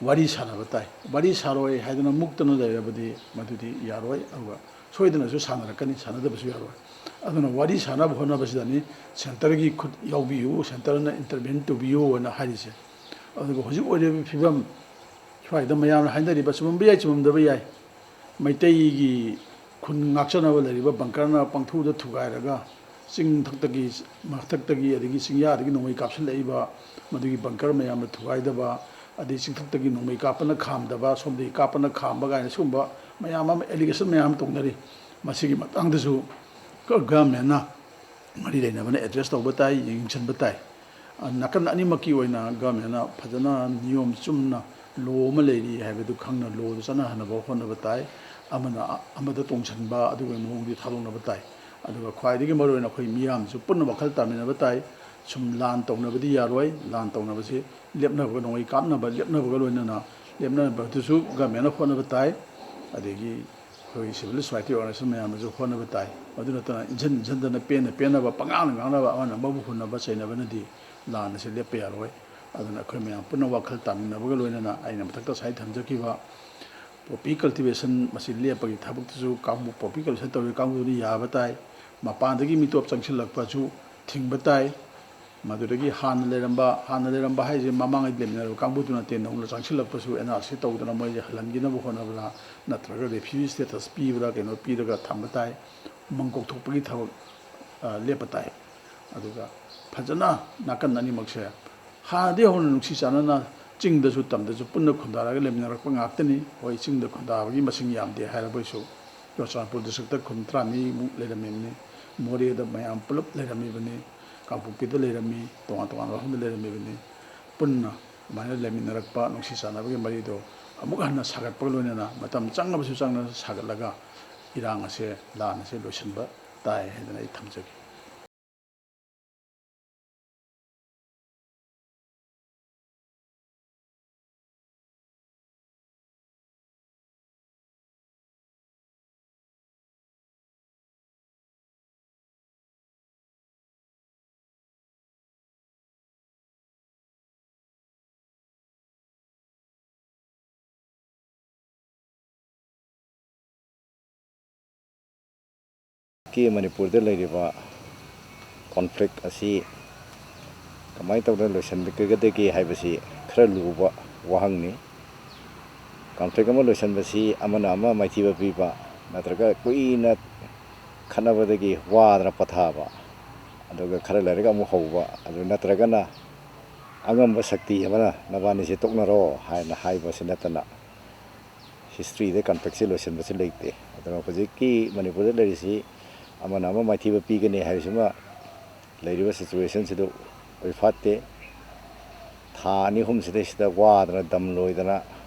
ꯋꯥꯔꯤ ꯁꯥꯟꯅꯕ ꯇꯥꯏ꯫ ꯋꯥꯔꯤ ꯁꯥꯔꯣꯏ ꯍꯥꯏꯗꯅ ꯃꯨꯛꯇꯅ ꯂꯩꯔꯕꯗꯤ ꯃꯗꯨꯗꯤ ꯌꯥꯔꯣꯏ, ꯑꯗꯨꯒ ꯁꯣꯏꯗꯅꯁꯨ ꯁꯥꯟꯅꯔꯛꯀꯅꯤ, ꯁꯥꯟꯅꯗꯕꯁꯨ ꯌꯥꯔꯣꯏ꯫ ꯑꯗꯨꯅ ꯋꯥꯔꯤ ꯁꯥꯟꯅꯕ ꯍꯣꯠꯅꯕꯁꯤꯗꯅꯤ centreꯒꯤ ꯈꯨꯠ ꯌꯥꯎꯕꯤꯌꯨ, centreꯅ intervene ꯇꯧꯕꯤꯌꯨ ꯍꯥꯏꯅ ꯍꯥꯏꯔꯤꯁꯦ꯫ ꯑꯗꯨꯒ ꯍꯧꯖꯤꯛ ꯑꯣꯏꯔꯤꯕ ꯐꯤꯕꯝ ꯁ꯭ꯋꯥꯏꯗ ꯃꯌꯥꯝꯅ ꯍꯥꯏꯅꯔꯤꯕ ꯆꯨꯝꯃꯝꯕ ꯌꯥꯏ, ꯆꯨꯝꯃꯝꯗꯕ ꯌꯥꯏ, ꯃꯩꯇꯩꯒꯤ ꯈꯨꯟ ꯉꯥꯛꯆꯅꯕ ꯂꯩꯔꯤꯕ bunkerꯅ ꯄꯪꯊꯨꯗ ꯊꯨꯒꯥꯏꯔꯒ ꯆꯤꯡ ꯊꯛꯇꯒꯤ, ꯃꯊꯛꯇꯒꯤ ꯑꯗꯒꯤ ꯆꯤꯡꯌꯥꯗꯒꯤ ꯅꯣꯡꯃꯩ ꯀꯥꯞꯁꯤꯜꯂꯛꯏꯕ ꯃꯗꯨꯒꯤ bunker ꯃꯌꯥꯝꯗ ꯊꯨꯒꯥꯏꯗꯕ, ꯑꯗꯩ ꯆꯤꯡꯊꯛꯇꯒꯤ ꯅꯣꯡꯃꯩ ꯀꯥꯞꯄꯅ ꯈꯥꯝꯗꯕ, ꯁꯣꯝꯗꯒꯤ ꯀꯥꯞꯄꯅ ꯈꯥꯝꯕ ꯀꯥꯏꯅ ꯁꯤꯒꯨꯝꯕ ꯃꯌꯥꯝ ꯑꯃ allegation ꯃꯌꯥꯝ ꯑꯃ ꯇꯧꯅꯔꯤ꯫ ꯃꯁꯤꯒꯤ ꯃꯇꯥꯡꯗꯁꯨ ꯒ-, governmentꯅ ꯃꯔꯤ ꯂꯩꯅꯕꯅ address ꯇꯧꯕ ꯇꯥꯏ, ꯌꯦꯡꯁꯤꯟꯕ ꯇꯥꯏ꯫ ꯑ, ꯅꯥꯀꯟ ꯑꯅꯤꯃꯛꯀꯤ ꯑꯣꯏꯅ governmentꯅ ꯐꯖꯅ ꯅꯤꯌꯣꯝ ꯆꯨꯝꯅ law ꯑꯃ ꯂꯩꯔꯤ ꯍꯥꯏꯕꯗꯨ ꯈꯪꯅ lawꯗꯨ ꯆꯠꯅꯍꯟꯅꯕ ꯍꯣꯠꯅꯕ ꯇꯥꯏ꯫ ꯑꯃꯅ ꯑ-, ꯑꯃꯗ ꯇꯣꯡꯁꯤꯟꯕ ꯑꯗꯨꯒꯨꯝꯕ ꯃꯑꯣꯡꯗꯤ ꯊꯥꯗꯣꯛꯅꯕ ꯇꯥꯏ꯫ ꯑꯗꯨꯒ ꯈ꯭ꯋꯥꯏꯗꯒꯤ ꯃꯔꯨꯑꯣꯏꯅ ꯑꯩꯈꯣꯏ ꯃꯤꯌꯥꯝꯁꯨ ꯄꯨꯟꯅ ꯋꯥꯈꯜ ꯇꯥꯃꯤꯟꯅꯕ ꯇꯥꯏ꯫ ꯁꯨꯝ ꯂꯥꯟ ꯇꯧꯅꯕꯗꯤ ꯌꯥꯔꯣꯏ꯫ ꯂꯥꯟ ꯇꯧꯅꯕꯁꯤ ꯂꯦꯞꯅꯕꯒ, ꯅꯣꯡꯃꯩ ꯀꯥꯞꯅꯕ ꯂꯦꯞꯅꯕꯒ ꯂꯣꯏꯅꯅ ꯂꯦꯞꯅꯕꯗꯨꯁꯨ governmentꯅ ꯍꯣꯠꯅꯕ ꯇꯥꯏ꯫ ꯑꯗꯒꯤ ꯑꯩꯈꯣꯏ civil society organization ꯃꯌꯥꯝꯅꯁꯨ ꯍꯣꯠꯅꯕ ꯇꯥꯏ꯫ ꯃꯗꯨ ꯅꯠꯇꯅ ꯏꯟꯁꯤꯟ ꯏꯟꯁꯤꯟꯗꯅ ꯄꯦꯟꯅ ꯄꯦꯟꯅꯕ ꯄꯉꯥꯡꯗ ꯉꯥꯡꯅꯕ ꯑꯃꯅ ꯑꯃꯕꯨ ꯍꯨꯟꯅꯕ ꯆꯩꯅꯕꯅꯗꯤ ꯂꯥꯟ ꯑꯁꯤ ꯂꯦꯞꯄ ꯌꯥꯔꯣꯏ꯫ ꯑꯗꯨꯅ ꯑꯩꯈꯣꯏ ꯃꯌꯥꯝ ꯄꯨꯟꯅ ꯋꯥꯈꯜ ꯇꯥꯃꯤꯟꯅꯕꯒ ꯂꯣꯏꯅꯅ ꯑꯩꯅ ꯃꯊꯛꯇ ꯉꯁꯥꯏ ꯊꯝꯖꯈꯤꯕ poppy cultivation ꯃꯁꯤ ꯂꯦꯞꯄꯒꯤ ꯊꯕꯛꯇꯨꯁꯨ ꯀꯥꯡꯕꯨ, poppy cultivation ꯇꯧꯔꯤꯕ ꯀꯥꯡꯕꯨꯗꯨꯅ ꯌꯥꯕ ꯇꯥꯏ꯫ ꯃꯄꯥꯟꯗꯒꯤ ꯃꯤꯇꯣꯞ ꯆꯪꯁꯤꯜꯂꯛꯄꯁꯨ ꯊꯤꯡꯕ ꯇꯥꯏ꯫ ꯃꯗꯨꯗꯒꯤ ꯍꯥꯟꯅ ꯂꯩꯔꯝꯕ, ꯍꯥꯟꯅ ꯂꯩꯔꯝꯕ ꯍꯥꯏꯁꯦ ꯃꯃꯥꯡꯉꯩ ꯂꯩꯃꯤꯟꯅꯔꯕ ꯀꯥꯡꯕꯨꯗꯨ ꯅꯠꯇꯦ, ꯅꯧꯅ ꯆꯪꯁꯤꯜꯂꯛꯄꯁꯨ ꯑꯦꯟ ꯑꯥꯔ ꯁꯤ ꯇꯧꯗꯅ ꯃꯣꯏꯁꯦ ꯍꯜꯍꯟꯈꯤꯅꯕ ꯍꯣꯠꯅꯕ꯭ꯔꯥ, ꯅꯠꯇ꯭ꯔꯒ ꯔꯦꯐ꯭ꯌꯨꯖꯤ ꯁ꯭ꯇꯦꯇꯁ ꯄꯤꯕ꯭ꯔꯥ, ꯀꯩꯅꯣ ꯄꯤꯔꯒ ꯊꯝꯕ ꯇꯥꯏ, ꯎꯃꯪ ꯀꯣꯛꯊꯣꯛꯄꯒꯤ ꯊꯕꯛ, ꯑ, ꯂꯦꯞꯄ ꯇꯥꯏ꯫ ꯑꯗꯨꯒ ꯐꯖꯅ ꯅꯥꯀꯟ ꯑꯅꯤꯃꯛꯁꯦ ꯍꯥꯟꯅꯗꯒꯤ ꯍꯧꯅ ꯅꯨꯡꯁꯤ ꯆꯥꯟꯅꯅ ꯆꯤꯡꯗꯁꯨ ꯇꯝꯗꯁꯨ ꯄꯨꯟꯅ ꯈꯨꯟꯗꯥꯔꯒ ꯂꯩꯃꯤꯟꯅꯔꯛꯄ ꯉꯥꯛꯇꯅꯤ꯫ ꯍꯣꯏ, ꯆꯤꯡꯗ ꯈꯨꯟꯗꯥꯕꯒꯤ ꯃꯁꯤꯡ ꯌꯥꯝꯗꯦ ꯍꯥꯏꯔꯕꯁꯨ, ꯆꯨꯔꯆꯥꯟꯄꯨꯔ ꯗꯤꯁꯇ꯭ꯔꯤꯛꯇ ꯈꯨꯟ ꯇꯔꯥꯃꯔꯤꯃꯨꯛ ꯂꯩꯔꯝꯃꯤꯕꯅꯤ, ꯃꯣꯔꯦꯗ ꯃꯌꯥꯝ ꯄꯨꯂꯞ ꯂꯩꯔꯝꯃꯤꯕꯅꯤ, ꯀꯥꯡꯄꯣꯛꯄꯤꯗ ꯂꯩꯔꯝꯃꯤ, ꯇꯣꯉꯥꯟ ꯇꯣꯉꯥꯟꯕ ꯃꯐꯝꯗ ꯂꯩꯔꯝꯃꯤꯕꯅꯤ꯫ ꯄꯨꯟꯅ ꯑꯗꯨꯃꯥꯏꯅ ꯂꯩꯃꯤꯟꯅꯔꯛꯄ ꯅꯨꯡꯁꯤ ꯆꯥꯟꯅꯕꯒꯤ ꯃꯔꯤꯗꯣ ꯑꯃꯨꯛ ꯍꯟꯅ ꯁꯥꯒꯠꯄꯒ ꯂꯣꯏꯅꯅ ꯃꯇꯝ ꯆꯪꯉꯕꯁꯨ ꯆꯪꯅ ꯁꯥꯒꯠꯂꯒ ꯏꯔꯥꯡ ꯑꯁꯦ, ꯂꯥꯟ ꯑꯁꯦ ꯂꯣꯏꯁꯤꯟꯕ ꯇꯥꯏ ꯍꯥꯏꯗꯅ ꯑꯩ ꯊꯝꯖꯒꯦ꯫ ꯀꯤ ꯃꯅꯤꯄꯨꯔꯗ ꯂꯩꯔꯤꯕ ꯀꯣꯟꯐ꯭ꯂꯤꯛ ꯑꯁꯤ ꯀꯃꯥꯏꯅ ꯇꯧꯗꯅ ꯂꯣꯏꯁꯤꯟꯕꯤꯒꯗꯒꯦ ꯍꯥꯏꯕꯁꯤ ꯈꯔ ꯂꯨꯕ ꯋꯥꯍꯪꯅꯤ꯫ ꯀꯣꯟꯐ꯭ꯂꯤꯛ ꯑꯃ ꯂꯣꯏꯁꯤꯟꯕꯁꯤ ꯑꯃꯅ ꯑꯃ ꯃꯥꯏꯊꯤꯕ ꯄꯤꯕ ꯅꯠꯇ꯭ꯔꯒ ꯀꯨꯏꯅ ꯈꯠꯅꯕꯗꯒꯤ ꯋꯥꯗꯅ ꯄꯣꯊꯥꯕ, ꯑꯗꯨꯒ ꯈꯔ ꯂꯩꯔꯒ ꯑꯃꯨꯛ ꯍꯧꯕ, ꯑꯗꯨ ꯅꯠꯇ꯭ꯔꯒꯅ ꯑꯉꯝꯕ ꯁꯛꯇꯤ ꯑꯃꯅ "ꯅꯕꯥꯅꯤꯁꯦ ꯇꯣꯛꯅꯔꯣ" ꯍꯥꯏꯅ ꯍꯥꯏꯕꯁꯤ ꯅꯠꯇꯅ ꯍꯤꯁꯇ꯭ꯔꯤꯗ ꯀꯟꯐ꯭ꯂꯤꯛꯁꯦ ꯂꯣꯏꯁꯤꯟꯕꯁꯨ ꯂꯩꯇꯦ꯫ ꯑꯗꯨꯅ ꯍꯧꯖꯤꯛꯀꯤ ꯃꯅꯤꯄꯨꯔꯗ ꯂꯩꯔꯤꯁꯤ ꯑꯃꯅ ꯑꯃ ꯃꯥꯏꯊꯤꯕ ꯄꯤꯒꯅꯤ ꯍꯥꯏꯕꯁꯤꯃ ꯂꯩꯔꯤꯕ ꯁꯤꯆꯨꯋꯦꯁꯟꯁꯤꯗ ꯑꯣꯏꯐꯥꯠꯇꯦ꯫ ꯊꯥ ꯑꯅꯤ ꯑꯍꯨꯝꯁꯤꯗꯩꯁꯤꯗ ꯋꯥꯗꯅ ꯗꯝ ꯂꯣꯏꯗꯅ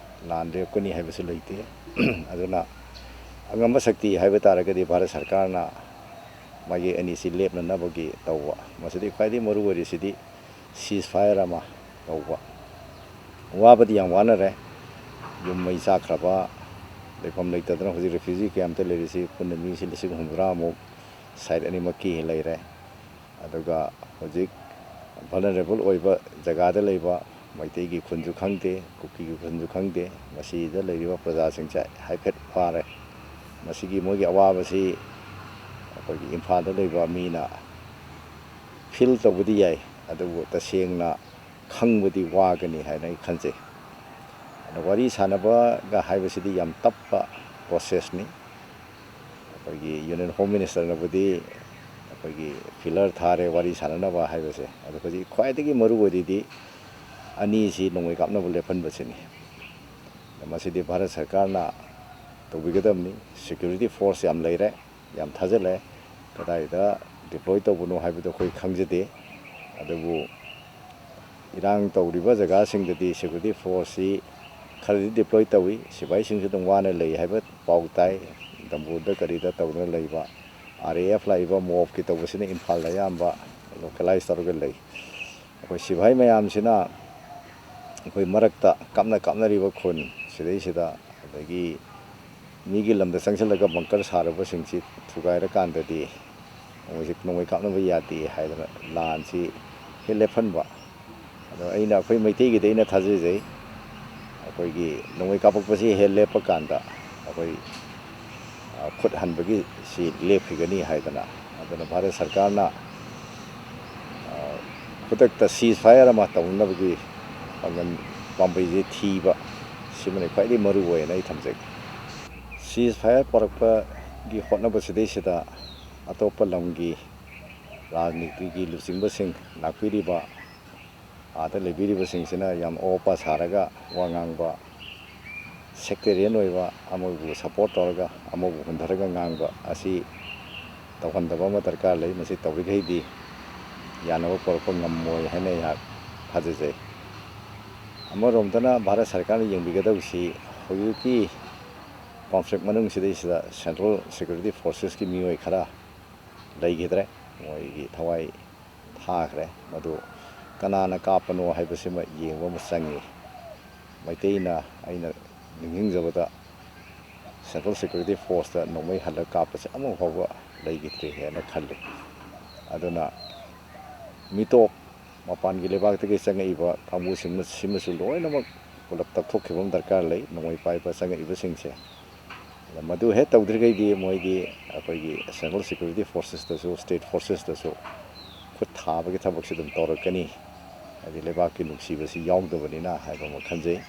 ꯂꯥꯟ ꯂꯦꯞꯀꯅꯤ ꯍꯥꯏꯕꯁꯨ ꯂꯩꯇꯦ꯫ ꯑꯗꯨꯅ ꯑꯉꯝꯕ ꯁꯛꯇꯤ ꯍꯥꯏꯕ ꯇꯥꯔꯒꯗꯤ ꯚꯥꯔꯠ ꯁꯔꯀꯥꯔꯅ ꯃꯥꯒꯤ ꯑꯅꯤꯁꯤ ꯂꯦꯞꯅꯅꯕꯒꯤ ꯇꯧꯕ꯫ ꯃꯁꯤꯗ ꯈ꯭ꯋꯥꯏꯗꯒꯤ ꯃꯔꯨ ꯑꯣꯏꯔꯤꯁꯤꯗꯤ ceasefire ꯑꯃ ꯇꯧꯕ꯫ ꯋꯥꯕꯗꯤ ꯌꯥꯝ ꯋꯥꯅꯔꯦ꯫ ꯌꯨꯝ ꯃꯩ ꯆꯥꯛꯈ꯭ꯔꯕ, ꯂꯩꯐꯝ ꯂꯩꯇꯗꯅ ꯍꯧꯖꯤꯛ ꯔꯤꯐ꯭ꯌꯨꯖꯤ ꯀꯦꯝꯞꯇ ꯂꯩꯔꯤꯁꯤ ꯄꯨꯟꯅ ꯃꯤꯁꯤ ꯂꯤꯁꯤꯡ ꯍꯨꯝꯐꯨꯇꯔꯥꯃꯨꯛ ꯁꯥꯏꯠ ꯑꯅꯤꯃꯛꯀꯤ ꯂꯩꯔꯦ꯫ ꯑꯗꯨꯒ ꯍꯧꯖꯤꯛ ꯚꯜꯅꯔꯦꯕꯜ ꯑꯣꯏꯕ ꯖꯒꯥꯗ ꯂꯩꯕ ꯃꯩꯇꯩꯒꯤ ꯈꯨꯟꯁꯨ ꯈꯪꯗꯦ, ꯀꯨꯀꯤꯒꯤ ꯈꯨꯟꯁꯨ ꯈꯪꯗꯦ꯫ ꯃꯁꯤꯗ ꯂꯩꯔꯤꯕ ꯄ꯭ꯔꯖꯥꯁꯤꯡꯁꯦ ꯍꯥꯏꯐꯦꯠ ꯋꯥꯔꯦ꯫ ꯃꯁꯤꯒꯤ ꯃꯣꯏꯒꯤ ꯑꯋꯥꯕꯁꯤ ꯑꯩꯈꯣꯏꯒꯤ ꯏꯝꯐꯥꯜꯗ ꯂꯩꯕ ꯃꯤꯅ ꯐꯤꯜ ꯇꯧꯕꯗꯤ ꯌꯥꯏ, ꯑꯗꯨꯕꯨ ꯇꯁꯦꯡꯅ ꯈꯪꯕꯗꯤ ꯋꯥꯒꯅꯤ ꯍꯥꯏꯅ ꯑꯩ ꯈꯟꯖꯩ꯫ ꯑꯗꯣ ꯋꯥꯔꯤ ꯁꯥꯟꯅꯕꯒ ꯍꯥꯏꯕꯁꯤꯗꯤ ꯌꯥꯝ ꯇꯞꯄ ꯄ꯭ꯔꯣꯁꯦꯁꯅꯤ꯫ ꯑꯩꯈꯣꯏꯒꯤ ꯌꯨꯅꯤꯌꯟ ꯍꯣꯝ ꯃꯤꯅꯤꯁꯇꯔꯅꯕꯨꯗꯤ ꯑꯩꯈꯣꯏꯒꯤ ꯐꯤꯂꯔ ꯊꯥꯔꯦ ꯋꯥꯔꯤ ꯁꯥꯟꯅꯅꯕ ꯍꯥꯏꯕꯁꯦ, ꯑꯗꯣ ꯍꯧꯖꯤꯛ ꯈ꯭ꯋꯥꯏꯗꯒꯤ ꯃꯔꯨ ꯑꯣꯏꯔꯤꯗꯤ ꯑꯅꯤꯁꯤ ꯅꯣꯡꯃꯩ ꯀꯥꯞꯅꯕ ꯂꯦꯞꯍꯟꯕꯁꯤꯅꯤ꯫ ꯑꯗꯣ ꯃꯁꯤꯗꯤ ꯚꯥꯔꯠ ꯁꯔꯀꯥꯔꯅ ꯇꯧꯕꯤꯒꯗꯕꯅꯤ꯫ ꯁꯦꯀ꯭ꯌꯨꯔꯤꯇꯤ ꯐꯣꯔꯁ ꯌꯥꯝ ꯂꯩꯔꯦ, ꯌꯥꯝ ꯊꯥꯖꯤꯜꯂꯦ꯫ ꯀꯗꯥꯏꯗ ꯗꯤꯄ꯭ꯂꯣꯏ ꯇꯧꯕꯅꯣ ꯍꯥꯏꯕꯗꯣ ꯑꯩꯈꯣꯏ ꯈꯪꯖꯗꯦ꯫ ꯑꯗꯨꯕꯨ ꯏꯔꯥꯡ ꯇꯧꯔꯤꯕ ꯖꯒꯥꯁꯤꯡꯗꯗꯤ ꯁꯦꯀ꯭ꯌꯨꯔꯤꯇꯤ ꯐꯣꯔꯁꯁꯤ ꯈꯔꯗꯤ ꯗꯤꯄ꯭ꯂꯣꯏ ꯇꯧꯏ꯫ ꯁꯤꯐꯥꯏꯁꯤꯡꯁꯨ ꯑꯗꯨꯝ ꯋꯥꯅ ꯂꯩ ꯍꯥꯏꯕ ꯄꯥꯎ ꯇꯥꯏ꯫ ꯗꯝꯕꯨꯔꯗ ꯀꯔꯤꯗ ꯇꯧꯗꯨꯅ ꯂꯩꯕ꯫ ꯑꯥꯔ ꯑꯦ ꯑꯦꯐ ꯂꯥꯛꯏꯕ ꯃꯣꯞꯀꯤ ꯇꯧꯕꯁꯤꯅ ꯏꯝꯐꯥꯜꯗ ꯑꯌꯥꯝꯕ ꯂꯣꯀꯦꯂꯥꯏꯁ ꯇꯧꯔꯒ ꯂꯩ꯫ ꯑꯩꯈꯣꯏ ꯁꯤꯐꯥꯏ ꯃꯌꯥꯝꯁꯤꯅ ꯑꯩꯈꯣꯏ ꯃꯔꯛꯇ ꯀꯥꯞꯅ ꯀꯥꯞꯅꯔꯤꯕ ꯈꯨꯟ ꯁꯤꯗꯩꯁꯤꯗ, ꯑꯗꯒꯤ ꯃꯤꯒꯤ ꯂꯝꯗ ꯆꯪꯁꯤꯜꯂꯒ ꯕꯪꯀꯔ ꯁꯥꯔꯨꯕꯁꯤꯡꯁꯤ ꯊꯨꯒꯥꯏꯔꯀꯥꯟꯗꯗꯤ ꯃꯣꯏꯁꯤ ꯅꯣꯡꯃꯩ ꯀꯥꯞꯅꯕ ꯌꯥꯗꯦ ꯍꯥꯏꯗꯅ ꯂꯥꯟꯁꯤ ꯍꯦꯛ ꯂꯦꯞꯍꯟꯕ꯫ ꯑꯗꯣ ꯑꯩꯅ, ꯑꯩꯈꯣꯏ ꯃꯩꯇꯩꯒꯤꯗꯤ ꯑꯩꯅ ꯊꯥꯖꯖꯩ, ꯑꯩꯈꯣꯏꯒꯤ ꯅꯣꯡꯃꯩ ꯀꯥꯞꯄꯛꯄꯁꯤ ꯍꯦꯛ ꯂꯦꯞꯄ ꯀꯥꯟꯗ ꯑꯩꯈꯣꯏ, ꯑ, ꯈꯨꯠ ꯍꯟꯕꯒꯤ ꯁꯤ ꯂꯦꯞꯈꯤꯒꯅꯤ ꯍꯥꯏꯗꯅ꯫ ꯑꯗꯨꯅ ꯚꯥꯔꯠ ꯁꯔꯀꯥꯔꯅ, ꯑ, ꯈꯨꯗꯛꯇ ꯁꯤꯖ ꯐꯥꯌꯔ ꯑꯃ ꯇꯧꯅꯕꯒꯤ ꯄꯥꯡꯒꯜ ꯄꯥꯝꯕꯩꯁꯦ ꯊꯤꯕ, ꯁꯤꯃꯅ ꯈ꯭ꯋꯥꯏꯗꯒꯤ ꯃꯔꯨ ꯑꯣꯏꯅ ꯑꯩ ꯊꯝꯖꯒꯦ꯫ ꯁꯤꯖ ꯐꯥꯌꯔ ꯄꯨꯔꯛꯄꯒꯤ ꯍꯣꯠꯅꯕꯁꯤꯗꯩꯁꯤꯗ ꯑꯇꯣꯞꯄ ꯂꯝꯒꯤ ꯔꯥꯖꯅꯤꯇꯤꯒꯤ ꯂꯨꯆꯤꯡꯕꯁꯤꯡ, ꯂꯥꯛꯄꯤꯔꯤꯕ, ꯑꯥꯗ ꯂꯩꯕꯤꯔꯤꯕꯁꯤꯡꯁꯤꯅ ꯌꯥꯝ ꯑꯣꯄ ꯁꯥꯔꯒ ꯋꯥ ꯉꯥꯡꯕ, ꯁꯦꯛꯇꯦꯔꯤꯌꯟ ꯑꯣꯏꯕ, ꯑꯃꯕꯨ ꯁꯄꯣꯔꯠ ꯇꯧꯔꯒ ꯑꯃꯕꯨ ꯍꯨꯟꯊꯔꯒ ꯉꯥꯡꯕ ꯑꯁꯤ ꯇꯧꯍꯟꯗꯕ ꯑꯃ ꯗꯔꯀꯥꯔ ꯂꯩ꯫ ꯃꯁꯤ ꯇꯧꯔꯤꯈꯩꯗꯤ ꯌꯥꯅꯕ ꯄꯨꯔꯛꯄ ꯉꯝꯃꯣꯏ ꯍꯥꯏꯅ ꯑꯩꯍꯥꯛ ꯊꯥꯖꯖꯩ꯫ ꯑꯃꯔꯣꯝꯗꯅ ꯚꯥꯔꯠ ꯁꯔꯀꯥꯔꯅ ꯌꯦꯡꯕꯤꯒꯗꯕꯁꯤ ꯍꯧꯖꯤꯛꯀꯤ ꯀꯣꯟꯐ꯭ꯂꯤꯛ ꯃꯅꯨꯡꯁꯤꯗꯩꯁꯤꯗ ꯁꯦꯟꯇ꯭ꯔꯦꯜ ꯁꯦꯀ꯭ꯌꯨꯔꯤꯇꯤ ꯐꯣꯔꯁꯦꯁꯀꯤ ꯃꯤꯑꯣꯏ ꯈꯔ ꯂꯩꯈꯤꯗ꯭ꯔꯦ, ꯃꯣꯏꯒꯤ ꯊꯋꯥꯏ ꯊꯥꯈ꯭ꯔꯦ꯫ ꯃꯗꯨ ꯀꯅꯥꯅ ꯀꯥꯞꯄꯅꯣ ꯍꯥꯏꯕꯁꯤꯃ ꯌꯦꯡꯕ ꯑꯃ ꯆꯪꯉꯤ꯫ ꯃꯩꯇꯩꯅ, ꯑꯩꯅ ꯅꯤꯡꯁꯤꯡꯖꯕꯗ, ꯁꯦꯟꯇ꯭ꯔꯦꯜ ꯁꯦꯀ꯭ꯌꯨꯔꯤꯇꯤ ꯐꯣꯔꯁꯇ ꯅꯣꯡꯃꯩ ꯍꯜꯂꯒ ꯀꯥꯞꯄꯁꯦ ꯑꯃ ꯐꯥꯎꯕ ꯂꯩꯈꯤꯗ꯭ꯔꯤ ꯍꯥꯏꯅ ꯈꯜꯂꯤ꯫ ꯑꯗꯨꯅ ꯃꯤꯇꯣꯞ, ꯃꯄꯥꯟꯒꯤ ꯂꯩꯕꯥꯛꯇꯒꯤ ꯆꯪꯉꯛꯏꯕ ꯀꯥꯡꯕꯨꯁꯤꯡ ꯁꯤꯃꯁꯨ ꯂꯣꯏꯅꯃꯛ ꯄꯨꯂꯞ ꯇꯛꯊꯣꯛꯈꯤꯕ ꯑꯃ ꯗꯔꯀꯥꯔ ꯂꯩ, ꯅꯣꯡꯃꯩ ꯄꯥꯏꯕ ꯆꯪꯉꯛꯏꯕꯁꯤꯡꯁꯦ꯫ ꯑꯗ ꯃꯗꯨ ꯍꯦꯛ ꯇꯧꯗ꯭ꯔꯤꯈꯩꯗꯤ ꯃꯣꯏꯗꯤ ꯑꯩꯈꯣꯏꯒꯤ ꯁꯦꯟꯇ꯭ꯔꯦꯜ ꯁꯦꯀ꯭ꯌꯨꯔꯤꯇꯤ ꯐꯣꯔꯁꯦꯁꯇꯁꯨ, ꯁ꯭ꯇꯦꯠ ꯐꯣꯔꯁꯦꯁꯇꯁꯨ ꯊꯥꯕꯒꯤ ꯊꯕꯛꯁꯤ ꯑꯗꯨꯝ ꯇꯧꯔꯛꯀꯅꯤ꯫ ꯍꯥꯏꯗꯤ ꯂꯩꯕꯥꯛꯀꯤ ꯅꯨꯡꯁꯤꯕꯁꯤ ꯌꯥꯎꯗꯕꯅꯤꯅ ꯍꯥꯏꯕ ꯑꯃ ꯈꯟꯖꯩ꯫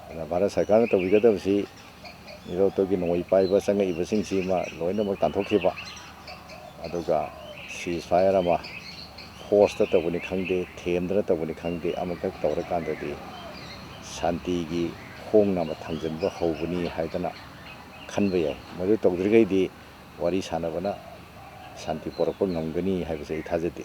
ꯑꯗꯨꯅ ꯚꯥꯔꯠ ꯁꯔꯀꯥꯔꯅ ꯇꯧꯕꯤꯒꯗꯕꯁꯤ ꯏꯔꯣꯞꯇꯒꯤ ꯅꯣꯡꯃꯩ ꯄꯥꯏꯕ ꯆꯪꯉꯛꯏꯕꯁꯤꯡꯁꯤꯃ ꯂꯣꯏꯅꯃꯛ ꯇꯥꯟꯊꯣꯛꯈꯤꯕ, ꯑꯗꯨꯒ ceasefire ꯑꯃ forceꯇ ꯇꯧꯕꯅꯤ ꯈꯪꯗꯦ, ꯊꯦꯝꯗꯅ ꯇꯧꯕꯅꯤ ꯈꯪꯗꯦ, ꯑꯃꯈꯛ ꯇꯧꯔꯀꯥꯟꯗꯗꯤ ꯁꯥꯟꯇꯤꯒꯤ ꯈꯣꯡꯅ ꯑꯃ ꯊꯥꯡꯖꯤꯟꯕ ꯍꯧꯕꯅꯤ ꯍꯥꯏꯗꯅ ꯈꯟꯕ ꯌꯥꯏ꯫ ꯃꯗꯨ ꯇꯧꯗ꯭ꯔꯤꯈꯩꯗꯤ ꯋꯥꯔꯤ ꯁꯥꯟꯅꯕꯅ ꯁꯥꯟꯇꯤ ꯄꯨꯔꯛꯄ ꯉꯝꯒꯅꯤ ꯍꯥꯏꯕꯁꯦ ꯑꯩ ꯊꯥꯖꯗꯦ꯫